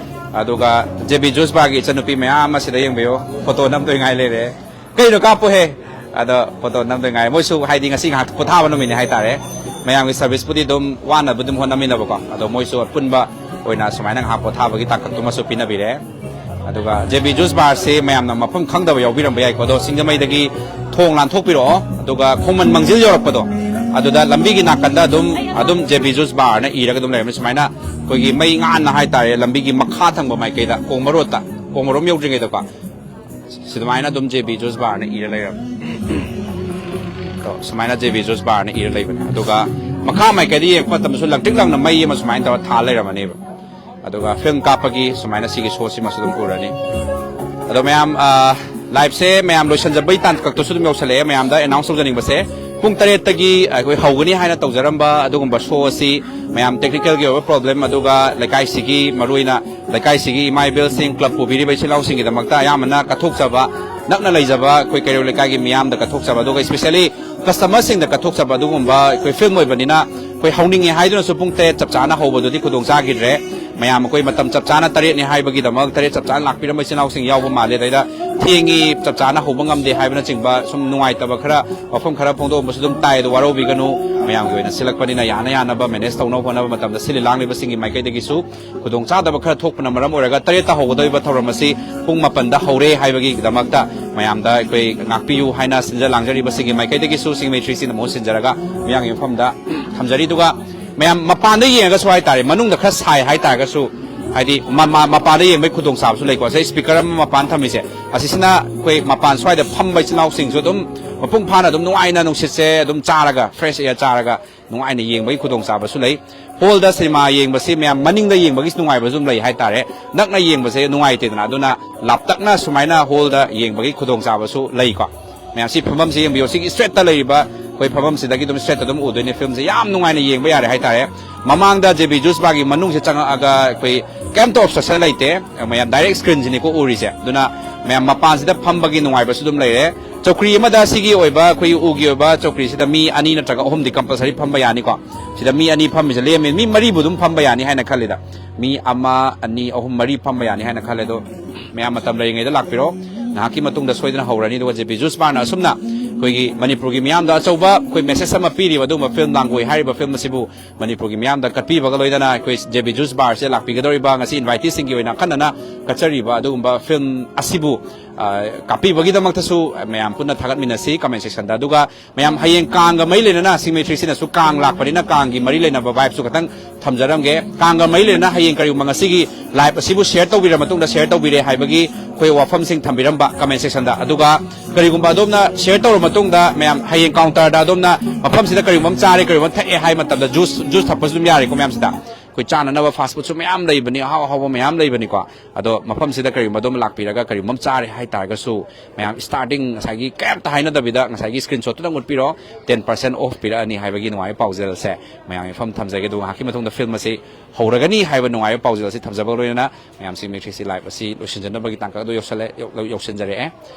ꯑꯗꯨꯒ ꯖꯦ ꯕꯤ ꯖꯨꯁ ꯕꯥꯔꯒꯤ ꯏꯆꯟꯅꯨꯄꯤ ꯃꯌꯥꯝ ꯑꯃ ꯁꯤꯗ ꯌꯦꯡꯕꯤꯌꯨ, ꯐꯣꯇꯣ ꯅꯝꯗꯣꯏ ꯉꯥꯏ ꯂꯩꯔꯦ꯫ ꯀꯩꯅꯣ ꯀꯥꯞꯄꯣꯍꯦ꯫ ꯑꯗꯣ ꯐꯣꯇꯣ ꯅꯝꯗꯣꯏ ꯉꯥꯏ꯫ ꯃꯣꯏꯁꯨ ꯍꯥꯏꯗꯤ ꯉꯁꯤ ꯉꯥꯏꯍꯥꯛ ꯄꯣꯊꯥꯕ ꯅꯨꯃꯤꯠꯅꯤ ꯍꯥꯏꯇꯥꯔꯦ꯫ ꯃꯌꯥꯝꯒꯤ ꯁꯔꯚꯤꯁꯄꯨꯗꯤ ꯑꯗꯨꯝ ꯋꯥꯅꯕ ꯑꯗꯨꯝ ꯍꯣꯠꯅꯃꯤꯟꯅꯕꯀꯣ꯫ ꯑꯗꯣ ꯃꯣꯏꯁꯨ ꯑꯄꯨꯟꯕ ꯑꯣꯏꯅ ꯁꯨꯃꯥꯏꯅ ꯉꯥꯏꯍꯥꯛ ꯄꯣꯊꯥꯕꯒꯤ ꯇꯥꯡꯀꯛꯇꯨꯃꯁꯨ ꯄꯤꯅꯕꯤꯔꯦ꯫ ꯑꯗꯨꯒ ꯖꯦ ꯕꯤ ꯖꯨꯁ ꯕꯥꯔꯁꯤ ꯃꯌꯥꯝꯅ ꯃꯐꯝ ꯈꯪꯗꯕ ꯌꯥꯎꯕꯤꯔꯝꯕ ꯌꯥꯏꯀꯣ꯫ ꯑꯗꯣ ꯁꯤꯡꯖꯃꯩꯗꯒꯤ ꯊꯣꯡ ꯂꯥꯟꯊꯣꯛꯄꯤꯔꯛꯑꯣ꯫ ꯑꯗꯨꯒ ꯈꯣꯡꯃꯟ ꯃꯥꯡꯖꯤꯜ ꯌꯧꯔꯛꯄꯗꯣ, ꯑꯗꯨꯗ ꯂꯝꯕꯤꯒꯤ ꯅꯥꯀꯟꯗ ꯑꯗꯨꯝ, ꯑꯗꯨꯝ ꯖꯦ ꯕꯤ ꯖꯨꯁ ꯕꯥꯔꯅ ꯏꯔꯒ ꯑꯗꯨꯝ ꯂꯩꯔꯝꯃꯤ꯫ ꯁꯨꯃꯥꯏꯅ ꯑꯩꯈꯣꯏꯒꯤ ꯃꯩ ꯉꯥꯟꯅ ꯍꯥꯏꯇꯥꯔꯦ, ꯂꯝꯕꯤꯒꯤ ꯃꯈꯥ ꯊꯪꯕ ꯃꯥꯏꯀꯩꯗ, ꯀꯣꯡꯕ ꯔꯣꯗꯇ, ꯀꯣꯡꯕꯔꯣꯝ ꯌꯧꯗ꯭ꯔꯤꯉꯩꯗꯀꯣ, ꯁꯨꯃꯥꯏꯅ ꯑꯗꯨꯝ ꯖꯦ ꯕꯤ ꯖꯨꯁ ꯕꯥꯔꯅ ꯏꯔ ꯂꯩꯔꯝꯃꯤ꯫ ꯑꯗꯣ ꯁꯨꯃꯥꯏꯅ ꯖꯦ ꯕꯤ ꯖꯨꯁ ꯕꯥꯔꯅ ꯏꯔ ꯂꯩꯕꯅꯦ꯫ ꯑꯗꯨꯒ ꯃꯈꯥ ꯃꯥꯏꯀꯩꯗ ꯌꯦꯡꯉꯛꯄ ꯃꯇꯝꯗꯁꯨ ꯂꯪꯇ꯭ꯔꯤꯛ ꯂꯪꯅ ꯃꯩ ꯑꯃ ꯁꯨꯃꯥꯏꯅ ꯇꯧꯔ ꯊꯥꯜ ꯂꯩꯔꯝꯃꯅꯦꯕ꯫ ꯑꯗꯨꯒ ꯐꯤꯂꯝ ꯀꯥꯞꯄꯒꯤ ꯁꯨꯃꯥꯏꯅ ꯁꯤꯒꯤ ꯁꯣꯁꯤꯃꯁꯨ ꯑꯗꯨꯝ ꯎꯔꯅꯤ꯫ ꯑꯗꯣ ꯃꯌꯥꯝ, ꯑ, ꯂꯥꯏꯚꯁꯦ ꯃꯌꯥꯝ ꯂꯣꯏꯁꯤꯟꯖꯕꯩ ꯇꯥꯡꯀꯛꯇꯁꯨ ꯑꯗꯨꯝ ꯌꯧꯁꯜꯂꯛꯑꯦ꯫ ꯃꯌꯥꯝꯗ ꯑꯦꯅꯥꯎꯟꯁ ꯇꯧꯖꯅꯤꯡꯕꯁꯦ, ꯄꯨꯡ ꯇꯔꯦꯠꯇꯒꯤ ꯑꯩꯈꯣꯏ ꯍꯧꯒꯅꯤ ꯍꯥꯏꯅ ꯇꯧꯖꯔꯝꯕ ꯑꯗꯨꯒꯨꯝꯕ ꯁꯣ ꯑꯁꯤ ꯃꯌꯥꯝ ꯇꯦꯛꯅꯤꯀꯦꯜꯒꯤ ꯑꯣꯏꯕ ꯄ꯭ꯔꯣꯕ꯭ꯂꯦꯝ, ꯑꯗꯨꯒ ꯂꯩꯀꯥꯏꯁꯤꯒꯤ ꯃꯔꯨꯑꯣꯏꯅ ꯂꯩꯀꯥꯏꯁꯤꯒꯤ ꯏꯃꯥ ꯏꯕꯦꯜꯁꯤꯡ, ꯀ꯭ꯂꯕ ꯄꯨꯕꯤꯔꯤꯕ ꯏꯆꯤꯜ ꯏꯅꯥꯎꯁꯤꯡꯒꯤꯗꯃꯛꯇ ꯑꯌꯥꯝꯕꯅ ꯀꯠꯊꯣꯛꯆꯕ, ꯅꯛꯅ ꯂꯩꯖꯕ ꯑꯩꯈꯣꯏ ꯀꯩꯔꯣꯏ ꯂꯩꯀꯥꯏꯒꯤ ꯃꯤꯌꯥꯝꯗ ꯀꯠꯊꯣꯛꯆꯕ, ꯑꯗꯨꯒ especially ꯀꯁꯇꯃꯔꯁꯤꯡꯗ ꯀꯠꯊꯣꯛꯆꯕ ꯑꯗꯨꯒꯨꯝꯕ ꯑꯩꯈꯣꯏ ꯐꯤꯜꯝ ꯑꯣꯏꯕꯅꯤꯅ ꯑꯩꯈꯣꯏ ꯍꯧꯅꯤꯡꯉꯦ ꯍꯥꯏꯗꯨꯅꯁꯨ ꯄꯨꯡ ꯇꯔꯦꯠ ꯆꯞ ꯆꯥꯅ ꯍꯧꯕꯗꯨꯗꯤ ꯈꯨꯗꯣꯡ ꯆꯥꯈꯤꯗ꯭ꯔꯦ꯫ ꯃꯌꯥꯝ ꯑꯩꯈꯣꯏ ꯃꯇꯝ ꯆꯞ ꯆꯥꯅ ꯇꯔꯦꯠꯅꯤ ꯍꯥꯏꯕꯒꯤꯗꯃꯛ ꯇꯔꯦꯠ ꯆꯞ ꯆꯥꯅ ꯂꯥꯛꯄꯤꯔꯝꯕ ꯏꯆꯤꯜ ꯏꯅꯥꯎꯁꯤꯡ ꯌꯥꯎꯕ ꯃꯥꯜꯂꯦ꯫ ꯑꯗꯩꯗ ꯊꯦꯡꯉꯤ, ꯆꯞ ꯆꯥꯅ ꯍꯧꯕ ꯉꯝꯗꯦ ꯍꯥꯏꯕꯅꯆꯤꯡꯕ ꯁꯨꯝ ꯅꯨꯡꯉꯥꯏꯇꯕ ꯈꯔ, ꯋꯥꯐꯝ ꯈꯔ ꯐꯣꯡꯗꯣꯛꯑꯝꯕꯁꯨ ꯑꯗꯨꯝ ꯇꯥꯏ꯫ ꯑꯗꯨ ꯋꯥꯔꯧꯕꯤꯒꯅꯨ, ꯃꯌꯥꯝꯒꯤ ꯑꯣꯏꯅ ꯁꯤꯜꯂꯛꯄꯅꯤꯅ ꯌꯥꯅ ꯌꯥꯅꯕ ꯃꯦꯅꯦꯖ ꯇꯧꯅꯕ ꯍꯣꯠꯅꯕ ꯃꯇꯝꯗ ꯁꯤꯜꯂꯤ ꯂꯥꯡꯂꯤꯕꯁꯤꯡꯒꯤ ꯃꯥꯏꯀꯩꯗꯒꯤꯁꯨ ꯈꯨꯗꯣꯡꯆꯥꯗꯕ ꯈꯔ ꯊꯣꯛꯄꯅ ꯃꯔꯝ ꯑꯣꯏꯔꯒ ꯇꯔꯦꯠꯇ ꯍꯧꯒꯗꯧꯔꯤꯕ ꯊꯧꯔꯝ ꯑꯁꯤ ꯄꯨꯡ ꯃꯥꯄꯟꯗ ꯍꯧꯔꯦ ꯍꯥꯏꯕꯒꯤꯗꯃꯛꯇ ꯃꯌꯥꯝꯗ ꯑꯩꯈꯣꯏ ꯉꯥꯛꯄꯤꯌꯨ ꯍꯥꯏꯅ ꯁꯤꯟꯖ ꯂꯥꯡꯖꯔꯤꯕꯁꯤꯡꯒꯤ ꯃꯥꯏꯀꯩꯗꯒꯤꯁꯨ ꯁꯤꯡꯃꯩ ꯊ꯭ꯔꯤ ꯁꯤꯅ ꯃꯍꯨꯠ ꯁꯤꯟꯖꯔꯒ ꯃꯤꯌꯥꯝꯒꯤ ꯃꯐꯝꯗ ꯊꯝꯖꯔꯤ꯫ ꯑꯗꯨꯒ ꯃꯌꯥꯝ ꯃꯄꯥꯟꯗ ꯌꯦꯡꯉꯒꯁꯨ ꯍꯥꯏꯇꯥꯔꯦ, ꯃꯅꯨꯡꯗ ꯈꯔ ꯁꯥꯏ ꯍꯥꯏꯇꯥꯔꯒꯁꯨ, ꯍꯥꯏꯗꯤ ꯃ-, ꯃ-, ꯃꯄꯥꯟꯗ ꯌꯦꯡꯕꯒꯤ ꯈꯨꯗꯣꯡꯆꯥꯕꯁꯨ ꯂꯩꯀꯣ꯫ ꯉꯁꯥꯏ ꯁ꯭ꯄꯤꯀꯔ ꯑꯃ ꯃꯄꯥꯟ ꯊꯝꯃꯤꯁꯦ, ꯑꯁꯤꯁꯤꯅ ꯑꯩꯈꯣꯏ ꯃꯄꯥꯟ ꯁ꯭ꯋꯥꯏꯗ ꯐꯝꯕ ꯏꯆꯤꯜ ꯏꯅꯥꯎꯁꯤꯡꯁꯨ ꯑꯗꯨꯝ ꯃꯄꯨꯡ ꯐꯥꯅ ꯑꯗꯨꯝ ꯅꯨꯡꯉꯥꯏꯅ ꯅꯨꯡꯁꯤꯠꯁꯦ ꯑꯗꯨꯝ ꯆꯥꯔꯒ, ꯐ꯭ꯔꯦꯁ ꯑꯦꯌꯔ ꯆꯥꯔꯒ ꯅꯨꯡꯉꯥꯏꯅ ꯌꯦꯡꯕꯒꯤ ꯈꯨꯗꯣꯡꯆꯥꯕꯁꯨ ꯂꯩ꯫ ꯍꯣꯜꯗ ꯁꯤꯅꯦꯃꯥ ꯌꯦꯡꯕꯁꯤ ꯃꯌꯥꯝ ꯃꯅꯤꯡꯗ ꯌꯦꯡꯕꯒꯤ ꯅꯨꯡꯉꯥꯏꯕꯁꯨ ꯑꯗꯨꯝ ꯂꯩ ꯍꯥꯏꯇꯥꯔꯦ꯫ ꯅꯛꯅ ꯌꯦꯡꯕꯁꯦ ꯅꯨꯡꯉꯥꯏꯇꯦꯗꯅ, ꯑꯗꯨꯅ ꯂꯥꯞꯇꯛꯅ ꯁꯨꯃꯥꯏꯅ ꯍꯣꯜꯗ ꯌꯦꯡꯕꯒꯤ ꯈꯨꯗꯣꯡꯆꯥꯕꯁꯨ ꯂꯩꯀꯣ꯫ ꯃꯌꯥꯝ ꯁꯤ ꯐꯝꯐꯝꯁꯤ ꯌꯦꯡꯕꯤꯌꯨ꯫ ꯁꯤꯒꯤ ꯏꯁꯇ꯭ꯔꯦꯠꯇ ꯂꯩꯔꯤꯕ ꯑꯩꯈꯣꯏ ꯐꯝꯐꯝꯁꯤꯗꯒꯤ ꯑꯗꯨꯝ straight ꯑꯗꯨꯝ ꯎꯗꯣꯏꯅꯦ, ꯐꯤꯂꯝꯁꯦ ꯌꯥꯝ ꯅꯨꯡꯉꯥꯏꯅ ꯌꯦꯡꯕ ꯌꯥꯔꯦ ꯍꯥꯏꯇꯥꯔꯦ꯫ ꯃꯃꯥꯡꯗ JB Juice Barꯒꯤ ꯃꯅꯨꯡꯁꯦ ꯆꯪꯉꯛꯑꯒ ꯑꯩꯈꯣꯏ ꯀꯩꯝꯇ obstruction ꯂꯩꯇꯦ, ꯃꯌꯥꯝ direct screenꯁꯤꯅꯤꯀꯣ ꯎꯔꯤꯁꯦ꯫ ꯑꯗꯨꯅ ꯃꯌꯥꯝ ꯃꯄꯥꯟꯁꯤꯗ ꯐꯝꯕꯒꯤ ꯅꯨꯡꯉꯥꯏꯕꯁꯨ ꯑꯗꯨꯝ ꯂꯩꯔꯦ꯫ ꯆꯧꯀ꯭ꯔꯤ ꯑꯃꯗ ꯁꯤꯒꯤ ꯑꯣꯏꯕ ꯑꯩꯈꯣꯏꯒꯤ ꯎꯒꯤ ꯑꯣꯏꯕ ꯆꯧꯀ꯭ꯔꯤꯁꯤꯗ ꯃꯤ ꯑꯅꯤ ꯅꯠꯇ꯭ꯔꯒ ꯑꯍꯨꯝꯗꯤ compulsory ꯐꯝꯕ ꯌꯥꯅꯤꯀꯣ꯫ ꯁꯤꯗ ꯃꯤ ꯑꯅꯤ ꯐꯝꯃꯤꯁꯦ ꯂꯦꯝꯃꯤ, ꯃꯤ ꯃꯔꯤꯕꯨ ꯑꯗꯨꯝ ꯐꯝꯕ ꯌꯥꯅꯤ ꯍꯥꯏꯅ ꯈꯜꯂꯤꯗ꯫ ꯃꯤ ꯑꯃ, ꯑꯅꯤ, ꯑꯍꯨꯝ, ꯃꯔꯤ ꯐꯝꯕ ꯌꯥꯅꯤ ꯍꯥꯏꯅ ꯈꯜꯂꯦ꯫ ꯑꯗꯣ ꯃꯌꯥꯝ ꯃꯇꯝ ꯂꯩꯔꯤꯉꯩꯗ ꯂꯥꯛꯄꯤꯔꯣ꯫ ꯉꯥꯏꯍꯥꯛꯀꯤ ꯃꯇꯨꯡꯗ ꯁꯣꯏꯗꯅ ꯍꯧꯔꯅꯤ꯫ ꯑꯗꯨꯒ JB Juice Barꯅ ꯑꯁꯨꯝꯅ ꯑꯩꯈꯣꯏꯒꯤ ꯃꯅꯤꯄꯨꯔꯒꯤ ꯃꯤꯌꯥꯝꯗ ꯑꯆꯧꯕ ꯑꯩꯈꯣꯏ message ꯑꯃ ꯄꯤꯔꯤꯕ ꯑꯗꯨꯒꯨꯝꯕ ꯐꯤꯂꯝ ꯂꯥꯡꯒꯣꯏ ꯍꯥꯏꯔꯤꯕ ꯐꯤꯂꯝ ꯑꯁꯤꯕꯨ ꯃꯅꯤꯄꯨꯔꯒꯤ ꯃꯤꯌꯥꯝꯗ ꯀꯠꯄꯤꯕꯒ ꯂꯣꯏꯅꯅ ꯑꯩꯈꯣꯏ JB Juice Barꯁꯦ ꯂꯥꯛꯄꯤꯒꯗꯧꯔꯤꯕ ꯉꯁꯤ inviteeꯁꯤꯡꯒꯤ ꯑꯣꯏꯅ ꯑꯈꯟꯅꯅ ꯀꯠꯆꯔꯤꯕ ꯑꯗꯨꯒꯨꯝꯕ ꯐꯤꯂꯝ ꯑꯁꯤꯕꯨ, ꯑ, ꯀꯥꯞꯄꯤꯕꯒꯤꯗꯃꯛꯇꯁꯨ ꯃꯌꯥꯝ ꯄꯨꯟꯅ ꯊꯥꯒꯠꯃꯤꯟꯅꯁꯤ comment sectionꯗ꯫ ꯑꯗꯨꯒ ꯃꯌꯥꯝ ꯍꯌꯦꯡ ꯀꯥꯡꯒ ꯃꯔꯤ ꯂꯩꯅꯅ ꯁꯤꯡꯃꯩ ꯊ꯭ꯔꯤꯁꯤꯅꯁꯨ ꯀꯥꯡ ꯂꯥꯛꯄꯅꯤꯅ ꯀꯥꯡꯒꯤ ꯃꯔꯤ ꯂꯩꯅꯕ vibeꯁꯨ ꯈꯇꯪ ꯊꯝꯖꯔꯝꯒꯦ꯫ ꯀꯥꯡꯒ ꯃꯔꯤ ꯂꯩꯅꯅ ꯍꯌꯦꯡ ꯀꯔꯤꯒꯨꯝꯕ ꯉꯁꯤꯒꯤ live ꯑꯁꯤꯕꯨ share ꯇꯧꯕꯤꯔ ꯃꯇꯨꯡꯗ, share ꯇꯧꯕꯤꯔꯦ ꯍꯥꯏꯕꯒꯤ ꯑꯩꯈꯣꯏ ꯋꯥꯐꯝꯁꯤꯡ ꯊꯝꯕꯤꯔꯝꯕ comment sectionꯗ꯫ ꯑꯗꯨꯒ ꯀꯔꯤꯒꯨꯝꯕ ꯑꯗꯣꯝꯅ share ꯇꯧꯔ ꯃꯇꯨꯡꯗ ꯃꯌꯥꯝ ꯍꯌꯦꯡ counterꯗ ꯑꯗꯣꯝꯅ ꯃꯐꯝꯁꯤꯗ ꯀꯔꯤꯒꯨꯝꯕ ꯑꯃ ꯆꯥꯔꯦ, ꯀꯔꯤꯒꯨꯝꯕ ꯑꯃ ꯊꯛꯑꯦ ꯍꯥꯏ ꯃꯇꯝꯗ juice, juice ꯊꯛꯄꯁꯨ ꯑꯗꯨꯝ ꯌꯥꯔꯦꯀꯣ ꯃꯌꯥꯝꯁꯤꯗ꯫ ꯑꯩꯈꯣꯏ ꯆꯥꯅꯅꯕ fast foodꯁꯨ ꯃꯌꯥꯝ ꯂꯩꯕꯅꯤ, ꯑꯍꯥꯎ ꯑꯍꯥꯎꯕ ꯃꯌꯥꯝ ꯂꯩꯕꯅꯤꯀꯣ꯫ ꯑꯗꯣ ꯃꯐꯝꯁꯤꯗ ꯀꯔꯤꯒꯨꯝꯕ ꯑꯗꯣꯝ ꯂꯥꯛꯄꯤꯔꯒ ꯀꯔꯤꯒꯨꯝꯕ ꯑꯃ ꯆꯥꯔꯦ ꯍꯥꯏ ꯇꯥꯔꯒꯁꯨ ꯃꯌꯥꯝ starting ꯉꯁꯥꯏꯒꯤ ꯀꯩꯝꯇ ꯍꯥꯏꯅꯗꯕꯤꯗ ꯉꯁꯥꯏꯒꯤ screenshotꯇꯨꯗꯪ ꯎꯠꯄꯤꯔꯣ, ten percent off ꯄꯤꯔꯛꯑꯅꯤ ꯍꯥꯏꯕꯒꯤ ꯅꯨꯡꯉꯥꯏꯕ ꯄꯥꯎꯖꯦꯜꯁꯦ ꯃꯌꯥꯝꯒꯤ ꯃꯐꯝ ꯊꯝꯖꯒꯦ꯫ ꯑꯗꯨꯒ ꯉꯥꯏꯍꯥꯛꯀꯤ ꯃꯇꯨꯡꯗ ꯐꯤꯂꯝ ꯑꯁꯤ ꯍꯧꯔꯒꯅꯤ ꯍꯥꯏꯕ ꯅꯨꯡꯉꯥꯏꯕ ꯄꯥꯎꯖꯦꯜ ꯑꯁꯤ ꯊꯝꯖꯕꯒ ꯂꯣꯏꯅꯅ ꯃꯌꯥꯝ ꯁꯤꯡꯃꯩ ꯊ꯭ꯔꯤꯁꯤ live ꯑꯁꯤ ꯂꯣꯏꯁꯤꯟꯖꯅꯕꯒꯤ ꯇꯥꯡꯀꯛ ꯑꯗꯨ ꯌꯧꯁꯜꯂꯦ, ꯌꯧ-, ꯌꯧꯁꯤꯟꯖꯔꯛꯑꯦ꯫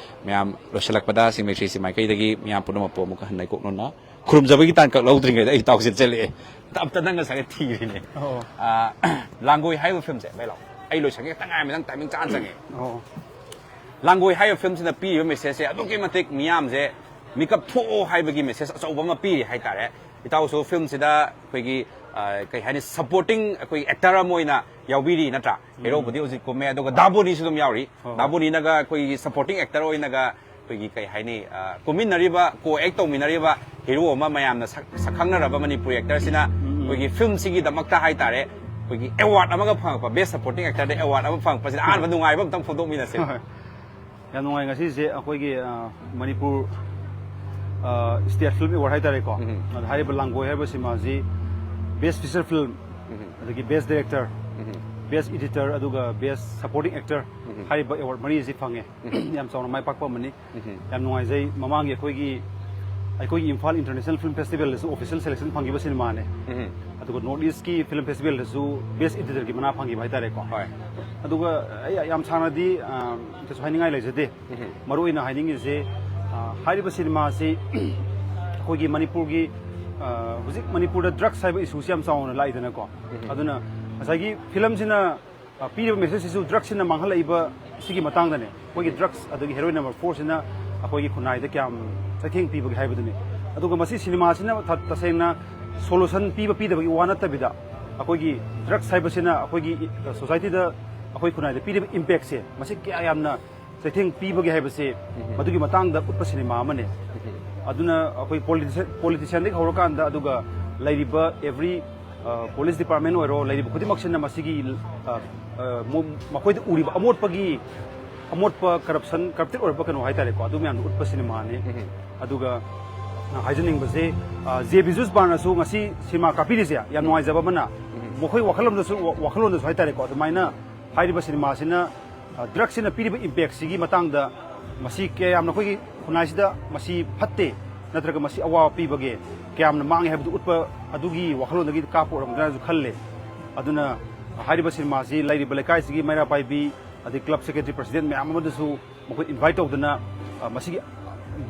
ꯃꯌꯥꯝ ꯂꯣꯏꯁꯤꯜꯂꯛꯄꯗ ꯁꯤꯡꯃꯩ ꯊ꯭ꯔꯤꯁꯤ ꯃꯥꯏꯀꯩꯗꯒꯤ ꯃꯤꯌꯥꯝ ꯄꯨꯝꯅꯃꯛꯄꯨ ꯑꯃꯨꯛꯀ ꯍꯟꯅ ꯏꯀꯣꯛꯅꯅ ꯈꯨꯔꯨꯝꯖꯕꯒꯤ ꯇꯥꯡꯀꯛ ꯂꯧꯗ꯭ꯔꯤꯉꯩꯗ ꯑꯩ ꯏꯇꯥꯎꯁꯦ ꯆꯦꯜꯂꯛꯑꯦ꯫ ꯑꯝꯇ ꯅꯪ ꯉꯁꯥꯏꯒ ꯊꯤꯔꯤꯅꯦ꯫ ꯑꯣ꯫ ꯑꯥ, ꯂꯥꯡꯒꯣꯏ ꯍꯥꯏꯔꯤꯕ ꯐꯤꯂꯝꯁꯦ, ꯚꯥꯏ ꯂꯥꯎ꯫ ꯑꯩ ꯂꯣꯏꯁꯟꯒꯦ ꯈꯛꯇ ꯉꯥꯏꯔꯝꯃꯦ, ꯅꯪ timing ꯆꯥꯅ ꯆꯪꯉꯦ꯫ ꯑꯣ꯫ ꯂꯥꯡꯒꯣꯏ ꯍꯥꯏꯔꯤꯕ ꯐꯤꯂꯝꯁꯤꯅ ꯄꯤꯔꯤꯕ messageꯁꯦ ꯑꯗꯨꯛꯀꯤ ꯃꯇꯤꯛ ꯃꯤꯌꯥꯝꯁꯦ ꯃꯤꯀꯞ ꯊꯣꯛꯑꯣ ꯍꯥꯏꯕꯒꯤ message ꯑꯆꯧꯕ ꯑꯃ ꯄꯤꯔꯤ ꯍꯥꯏꯇꯥꯔꯦ꯫ ꯏꯇꯥꯎꯁꯨ ꯐꯤꯂꯝꯁꯤꯗ ꯑꯩꯈꯣꯏꯒꯤ, ꯑ, ꯀꯩ ꯍꯥꯏꯅꯤ, supporting ꯑꯩꯈꯣꯏꯒꯤ actor ꯑꯃ ꯑꯣꯏꯅ ꯌꯥꯎꯕꯤꯔꯤ ꯅꯠꯇ꯭ꯔꯥ? ꯎꯝ꯫ Heroꯕꯨꯗꯤ ꯍꯧꯖꯤꯛ ꯀꯨꯝꯃꯦ, ꯑꯗꯨꯒ ꯗꯥꯕꯣꯅꯤꯁꯨ ꯑꯗꯨꯝ ꯌꯥꯎꯔꯤ꯫ ꯍꯣꯏ, ꯍꯣꯏ꯫ ꯗꯥꯕꯣꯅꯤꯅꯒ ꯑꯩꯈꯣꯏꯒꯤ supporting actor ꯑꯣꯏꯅꯒ ꯑꯩꯈꯣꯏꯒꯤ ꯀꯩ ꯍꯥꯏꯅꯤ, ꯑ, ꯀꯨꯝꯃꯤꯟꯅꯔꯤꯕ, co-act ꯇꯧꯃꯤꯟꯅꯔꯤꯕ hero ꯑꯃ ꯃꯌꯥꯝꯅ ꯁꯛ-, ꯁꯛꯈꯪꯅꯔꯕ ꯃꯅꯤꯄꯨꯔꯤ actorꯁꯤꯅ ꯎꯝ, ꯎꯝ꯫ ꯑꯩꯈꯣꯏꯒꯤ ꯐꯤꯂꯝꯁꯤꯒꯤꯗꯃꯛꯇ ꯍꯥꯏꯇꯥꯔꯦ, ꯑꯩꯈꯣꯏꯒꯤ award ꯑꯃꯒ ꯐꯪꯉꯛꯄ, best supporting actorꯗ award ꯑꯃ ꯐꯪꯉꯛꯄꯁꯤꯗ ꯑꯍꯥꯟꯕ ꯅꯨꯡꯉꯥꯏꯕ ꯑꯝꯇꯪ ꯐꯣꯡꯗꯣꯛꯃꯤꯟꯅꯁꯦ꯫ ꯍꯣꯏ, ꯍꯣꯏ꯫ ꯌꯥꯝ ꯅꯨꯡꯉꯥꯏ ꯉꯁꯤꯁꯦ ꯑꯩꯈꯣꯏꯒꯤ, ꯑ, ꯃꯅꯤꯄꯨꯔ, ꯑ, State Film Award ꯍꯥꯏꯇꯥꯔꯦꯀꯣ꯫ ꯎꯝ꯫ ꯑꯗ ꯍꯥꯏꯔꯤꯕ ꯂꯥꯡꯒꯣꯏ ꯍꯥꯏꯕ ꯁꯤꯃꯥꯁꯤ best feature film, ꯎꯝ꯫ ꯑꯗꯒꯤ best director, ꯎꯝ꯫ Best editor, ꯑꯗꯨꯒ best supporting actor ꯎꯝ꯫ ꯍꯥꯏꯔꯤꯕ award ꯃꯔꯤ ꯑꯁꯤ ꯐꯪꯉꯦ꯫ ꯎꯝ꯫ ꯌꯥꯝ ꯆꯥꯎꯅ ꯃꯥꯏ ꯄꯥꯛꯄ ꯑꯃꯅꯤ꯫ ꯎꯝ꯫ ꯌꯥꯝ ꯅꯨꯡꯉꯥꯏꯖꯩ꯫ ꯃꯃꯥꯡꯒꯤ ꯑꯩꯈꯣꯏꯒꯤ ꯑꯩꯈꯣꯏꯒꯤ ꯏꯝꯐꯥꯜ ꯏꯟꯇꯔꯅꯦꯁꯅꯦꯜ ꯐꯤꯜꯝ ꯐꯦꯁꯇꯤꯚꯦꯜꯗꯁꯨ ꯑꯣꯐꯤꯁꯤꯌꯦꯜ ꯁꯦꯂꯦꯛꯁꯟ ꯐꯪꯈꯤꯕ ꯁꯤꯅꯦꯃꯥꯅꯦ꯫ ꯑꯗꯨꯒ ꯅꯣꯔꯠ ꯏꯁꯀꯤ ꯐꯤꯜꯝ ꯐꯦꯁꯇꯤꯚꯦꯜꯗꯁꯨ ꯕꯦꯁ ꯏꯗꯤꯇꯔꯒꯤ ꯃꯅꯥ ꯐꯪꯈꯤꯕ ꯍꯥꯏꯇꯥꯔꯦꯀꯣ꯫ ꯍꯣꯏ꯫ ꯑꯗꯨꯒ ꯑꯩ ꯌꯥꯝ ꯁꯥꯡꯅꯗꯤ ꯑ, ꯀꯩꯁꯨ ꯍꯥꯏꯅꯤꯡꯉꯥꯏ ꯂꯩꯖꯗꯦ꯫ ꯃꯔꯨ ꯑꯣꯏꯅ ꯍꯥꯏꯅꯤꯡꯉꯤꯁꯦ, ꯑ, ꯍꯥꯏꯔꯤꯕ ꯁꯤꯅꯦꯃꯥꯁꯤ ꯑꯩꯈꯣꯏꯒꯤ ꯃꯅꯤꯄꯨꯔꯒꯤ ꯑ, ꯍꯧꯖꯤꯛ ꯃꯅꯤꯄꯨꯔꯗ ꯗ꯭ꯔꯛꯁ ꯍꯥꯏꯕ ꯏꯁꯨꯁꯤ ꯌꯥꯝ ꯆꯥꯎꯅ ꯂꯥꯛꯏꯗꯅꯀꯣ꯫ ꯑꯗꯨꯅ ꯉꯁꯥꯏꯒꯤ ꯐꯤꯂꯝꯁꯤꯅ ꯑ, ꯄꯤꯔꯤꯕ ꯃꯦꯁꯦꯖꯁꯤꯁꯨ ꯗ꯭ꯔꯛꯁꯤꯅ ꯃꯥꯡꯍꯜꯂꯛꯏꯕ ꯁꯤꯒꯤ ꯃꯇꯥꯡꯗꯅꯦ꯫ ꯑꯩꯈꯣꯏꯒꯤ ꯗ꯭ꯔꯛꯁ ꯑꯗꯒꯤ ꯍꯦꯔꯣꯏꯟ ꯅꯝꯕꯔ ꯐꯣꯔꯁꯤꯅ ꯑꯩꯈꯣꯏꯒꯤ ꯈꯨꯟꯅꯥꯏꯗ ꯀꯌꯥꯝ ꯆꯩꯊꯦꯡ ꯄꯤꯕꯒꯦ ꯍꯥꯏꯕꯗꯨꯅꯤ꯫ ꯑꯗꯨꯒ ꯃꯁꯤ ꯁꯤꯅꯦꯃꯥꯁꯤꯅ ꯊ-, ꯇꯁꯦꯡꯅ ꯁꯣꯂꯨꯁꯟ ꯄꯤꯕ ꯄꯤꯗꯕꯒꯤ ꯋꯥ ꯅꯠꯇꯕꯤꯗ, ꯑꯩꯈꯣꯏꯒꯤ ꯗ꯭ꯔꯛꯁ ꯍꯥꯏꯕꯁꯤꯅ ꯑꯩꯈꯣꯏꯒꯤ ꯁꯣꯁꯥꯏꯇꯤꯗ, ꯑꯩꯈꯣꯏ ꯈꯨꯟꯅꯥꯏꯗ ꯄꯤꯔꯤꯕ ꯏꯝꯄꯦꯛꯁꯦ ꯃꯁꯤ ꯀꯌꯥ ꯌꯥꯝꯅ ꯆꯩꯊꯦꯡ ꯄꯤꯕꯒꯦ ꯍꯥꯏꯕꯁꯦ ꯃꯗꯨꯒꯤ ꯃꯇꯥꯡꯗ ꯎꯠꯄ ꯁꯤꯅꯦꯃꯥ ꯑꯃꯅꯦ꯫ ꯑꯗꯨꯅ ꯑꯩꯈꯣꯏ ꯄꯣꯂꯤꯇꯤꯁꯤꯌꯥꯟꯗꯒꯤ ꯍꯧꯔꯀꯥꯟꯗ, ꯑꯗꯨꯒ ꯂꯩꯔꯤꯕ ꯑꯦꯚ꯭ꯔꯤ ꯄꯨꯂꯤꯁ ꯗꯤꯄꯥꯔꯠꯃꯦꯟ ꯑꯣꯏꯔꯣ, ꯂꯩꯔꯤꯕ ꯈꯨꯗꯤꯡꯃꯛꯁꯤꯅ ꯃꯁꯤꯒꯤ ꯑ, ꯑ, ꯃꯣ-, ꯃꯈꯣꯏꯗ ꯎꯔꯤꯕ ꯑꯃꯣꯠꯄꯒꯤ, ꯑꯃꯣꯠꯄ ꯀꯔꯞꯁꯟ, ꯀꯔꯞꯇꯦꯠ ꯑꯣꯏꯔꯛꯄ ꯀꯩꯅꯣ ꯍꯥꯏꯇꯥꯔꯦꯀꯣ, ꯑꯗꯨ ꯃꯌꯥꯝꯗꯣ ꯎꯠꯄ ꯁꯤꯅꯦꯃꯥꯅꯤ꯫ ꯑꯗꯨꯒ ꯑ, ꯍꯥꯏꯖꯅꯤꯡꯕꯁꯦ, ꯑ, ꯖꯦ ꯕꯤꯖꯨꯁ ꯕꯥꯔꯅꯁꯨ ꯉꯁꯤ ꯁꯤꯅꯦꯃꯥ ꯀꯥꯞꯄꯤꯔꯤꯁꯦ ꯌꯥꯝ ꯅꯨꯡꯉꯥꯏꯖꯕ ꯑꯃꯅ, ꯃꯈꯣꯏ ꯋꯥꯈꯜꯂꯣꯟꯗꯁꯨ, ꯋꯥ-, ꯋꯥꯈꯜꯂꯣꯟꯗꯁꯨ ꯍꯥꯏꯇꯥꯔꯦꯀꯣ, ꯑꯗꯨꯃꯥꯏꯅ ꯍꯥꯏꯔꯤꯕ ꯁꯤꯅꯦꯃꯥꯁꯤꯅ, ꯑ, ꯗ꯭ꯔꯛꯁꯤꯅ ꯄꯤꯔꯤꯕ ꯏꯝꯄꯦꯛꯁꯤꯒꯤ ꯃꯇꯥꯡꯗ, ꯃꯁꯤ ꯀꯌꯥꯝꯅ ꯑꯩꯈꯣꯏꯒꯤ ꯈꯨꯟꯅꯥꯏꯁꯤꯗ ꯃꯁꯤ ꯐꯠꯇꯦ ꯅꯠꯇ꯭ꯔꯒ ꯃꯁꯤ ꯑꯋꯥꯕ ꯄꯤꯕꯒꯦ, ꯀꯌꯥꯝꯅ ꯃꯥꯡꯉꯦ ꯍꯥꯏꯕꯗꯨ ꯎꯠꯄ ꯑꯗꯨꯒꯤ ꯋꯥꯈꯜꯂꯣꯟꯗꯒꯤ ꯀꯥꯞꯄ ꯑꯣꯏꯔꯝꯒꯗ꯭ꯔꯥꯅꯁꯨ ꯈꯜꯂꯦ꯫ ꯑꯗꯨꯅ ꯍꯥꯏꯔꯤꯕ ꯁꯤꯅꯦꯃꯥꯁꯤ ꯂꯩꯔꯤꯕ ꯂꯩꯀꯥꯏꯁꯤꯒꯤ ꯃꯩꯔꯥ ꯄꯥꯏꯕꯤ, ꯑꯗꯩ ꯀ꯭ꯂꯕ ꯁꯦꯀ꯭ꯔꯦꯇꯔꯤ, ꯄ꯭ꯔꯁꯤꯗꯦꯟ ꯃꯌꯥꯝ ꯑꯃꯗꯁꯨ ꯃꯈꯣꯏ ꯏꯟꯚꯥꯏꯠ ꯇꯧꯗꯨꯅ, ꯑ, ꯃꯁꯤꯒꯤ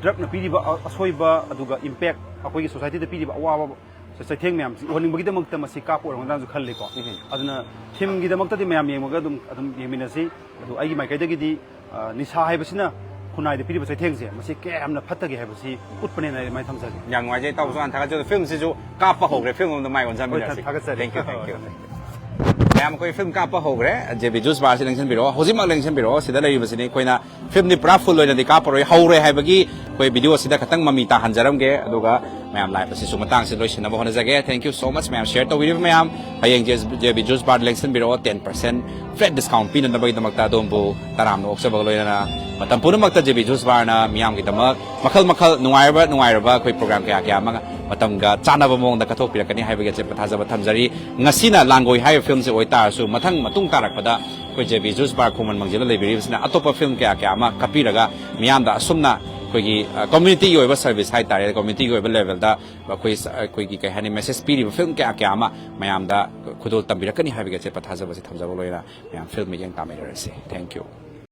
ꯗ꯭ꯔꯛꯅ ꯄꯤꯔꯤꯕ ꯑ-, ꯑꯁꯣꯏꯕ, ꯑꯗꯨꯒ ꯏꯝꯄꯦꯛ, ꯑꯩꯈꯣꯏꯒꯤ ꯁꯣꯁꯥꯏꯇꯤꯗ ꯄꯤꯔꯤꯕ ꯑꯋꯥꯕ ꯆꯩꯊꯦꯡ ꯃꯌꯥꯝꯁꯤ ꯎꯍꯟꯅꯤꯡꯕꯒꯤꯗꯃꯛꯇ ꯃꯁꯤ ꯀꯥꯞꯄ ꯑꯣꯏꯔꯝꯒꯗ꯭ꯔꯥꯅꯁꯨ ꯈꯜꯂꯤꯀꯣ꯫ ꯑꯗꯨꯅ ꯐꯤꯂꯝꯒꯤꯗꯃꯛꯇꯗꯤ ꯃꯌꯥꯝ ꯌꯦꯡꯉꯒ ꯑꯗꯨꯝ, ꯑꯗꯨꯝ ꯌꯦꯡꯃꯤꯟꯅꯁꯤ꯫ ꯑꯗꯨ ꯑꯩꯒꯤ ꯃꯥꯏꯀꯩꯗꯒꯤꯗꯤ, ꯑ, ꯅꯤꯁꯥ ꯍꯥꯏꯕꯁꯤꯅ ꯈꯨꯟꯅꯥꯏꯗ ꯄꯤꯔꯤꯕ ꯆꯩꯊꯦꯡꯁꯦ ꯃꯁꯤ ꯀꯌꯥ ꯌꯥꯝꯅ ꯐꯠꯇꯒꯦ ꯍꯥꯏꯕꯁꯤ ꯎꯠꯄꯅꯦꯅ ꯑꯩ ꯑꯗꯨꯃꯥꯏꯅ ꯊꯝꯖꯒꯦ꯫ ꯌꯥꯝ ꯅꯨꯡꯉꯥꯏꯖꯩ ꯏꯇꯥꯎꯁꯨ ꯍꯥꯟꯅ ꯊꯥꯒꯠꯆꯕꯗꯣ꯫ ꯐꯤꯂꯝꯁꯤꯁꯨ ꯀꯥꯞꯄ ꯍꯧꯈ꯭ꯔꯦ, ꯐꯤꯂꯝ ꯑꯃꯗ ꯃꯥꯏ ꯑꯣꯟꯁꯤꯟꯃꯤꯟꯅꯁꯤ꯫ ꯊꯥꯒꯠꯆꯔꯤ꯫ Thank you, thank you, thank you. ꯃꯌꯥꯝ ꯑꯩꯈꯣꯏ ꯐꯤꯂꯝ ꯀꯥꯞꯄ ꯍꯧꯈ꯭ꯔꯦ꯫ ꯖꯦ ꯕꯤ ꯖꯨꯁ ꯕꯥꯔꯁꯤ ꯂꯦꯡꯁꯤꯟꯕꯤꯔꯛꯑꯣ, ꯍꯧꯖꯤꯛꯃꯛ ꯂꯦꯡꯁꯤꯟꯕꯤꯔꯛꯑꯣ꯫ ꯁꯤꯗ ꯂꯩꯔꯤꯕꯁꯤꯅꯤ ꯑꯩꯈꯣꯏꯅ ꯐꯤꯂꯝꯗꯤ ꯄꯨꯔꯥ ꯐꯨꯜ ꯑꯣꯏꯅꯗꯤ ꯀꯥꯞꯄꯔꯣꯏ, ꯍꯧꯔꯦ ꯍꯥꯏꯕꯒꯤ ꯑꯩꯈꯣꯏ ꯚꯤꯗꯤꯑꯣꯁꯤꯗ ꯈꯇꯪ ꯃꯃꯤ ꯇꯥꯍꯟꯖꯔꯝꯒꯦ, ꯑꯗꯨꯒ ꯃꯌꯥꯝ ꯂꯥꯏꯞ ꯑꯁꯤꯁꯨ ꯃꯇꯥꯡꯁꯤ ꯂꯣꯏꯁꯤꯟꯅꯕ ꯍꯣꯠꯅꯖꯒꯦ꯫ Thank you so much ꯃꯌꯥꯝ ꯁꯤꯌꯔ ꯇꯧꯕꯤꯔꯤꯕ ꯃꯌꯥꯝ꯫ ꯍꯌꯦꯡ ꯖꯦ ꯕꯤ ꯖꯨꯁ ꯕꯥꯔ ꯂꯦꯡꯁꯤꯟꯕꯤꯔꯛꯑꯣ, ꯇꯦꯟ ꯄꯥꯔꯁꯦꯟ ꯐ꯭ꯂꯦꯠ ꯗꯤꯁꯀꯥꯎꯟ ꯄꯤꯅꯅꯕꯒꯤꯗꯃꯛꯇ ꯑꯗꯣꯝꯕꯨ ꯇꯔꯥꯝꯅ ꯑꯣꯛꯆꯕꯒ ꯂꯣꯏꯅꯅ ꯃꯇꯝ ꯄꯨꯝꯅꯃꯛꯇ ꯖꯦ ꯕꯤ ꯖꯨꯁ ꯕꯥꯔꯅ ꯃꯤꯌꯥꯝꯒꯤꯗꯃꯛ ꯃꯈꯜ ꯃꯈꯜ ꯅꯨꯡꯉꯥꯏꯔꯕ ꯅꯨꯡꯉꯥꯏꯔꯕ ꯑꯩꯈꯣꯏ ꯄ꯭ꯔꯣꯒ꯭ꯔꯥꯝ ꯀꯌꯥ ꯀꯌꯥ ꯑꯃ ꯃꯇꯝꯒ ꯆꯥꯟꯅꯕ ꯃꯑꯣꯡꯗ ꯀꯠꯊꯣꯛꯄꯤꯔꯛꯀꯅꯤ ꯍꯥꯏꯕꯒꯤ ꯑꯆꯦꯠꯄ ꯊꯥꯖꯕ ꯊꯝꯖꯔꯤ꯫ ꯉꯁꯤꯅ ꯂꯥꯡꯒꯣꯏ ꯍꯥꯏꯔꯤꯕ ꯐꯤꯂꯝꯁꯤ ꯑꯣꯏꯇꯥꯔꯁꯨ, ꯃꯊꯪ ꯃꯇꯨꯡ ꯇꯥꯔꯛꯄꯗ ꯑꯩꯈꯣꯏ ꯖꯦ ꯕꯤ ꯖꯨꯁ ꯕꯥꯔ ꯈꯣꯡꯃꯟ ꯃꯪꯖꯤꯜꯗ ꯂꯩꯕꯤꯔꯤꯕꯁꯤꯅ ꯑꯇꯣꯞꯄ ꯐꯤꯂꯝ ꯀꯌꯥ ꯀꯌꯥ ꯑꯃ ꯀꯥꯞꯄꯤꯔꯒ ꯃꯤꯌꯥꯝꯗ ꯑꯁꯨꯝꯅ ꯑꯩꯈꯣꯏ ꯑꯩꯈꯣꯏꯒꯤ ꯀꯝꯃ꯭ꯌꯨꯅꯤꯇꯤꯒꯤ ꯑꯣꯏꯕ ꯁꯔꯚꯤꯁ ꯍꯥꯏꯇꯥꯔꯦ, ꯀꯝꯃ꯭ꯌꯨꯅꯤꯇꯤꯒꯤ ꯑꯣꯏꯕ ꯂꯦꯚꯦꯜꯗ ꯑꯩꯈꯣꯏ ꯑꯩꯈꯣꯏꯒꯤ ꯀꯩ ꯍꯥꯏꯅꯤ, ꯃꯦꯁꯦꯖ ꯄꯤꯔꯤꯕ ꯐꯤꯂꯝ ꯀꯌꯥ ꯀꯌꯥ ꯑꯃ ꯃꯌꯥꯝꯗ ꯈꯨꯗꯣꯜ ꯇꯝꯕꯤꯔꯛꯀꯅꯤ ꯍꯥꯏꯕꯒꯤ ꯑꯆꯦꯠꯄ ꯊꯥꯖꯕꯁꯦ ꯊꯝꯖꯕ ꯂꯣꯏꯅ ꯃꯌꯥꯝ ꯐꯤꯂꯝ ꯃꯤꯠꯌꯦꯡ ꯇꯥꯃꯤꯟꯅꯔꯁꯤ꯫ Thank you꯫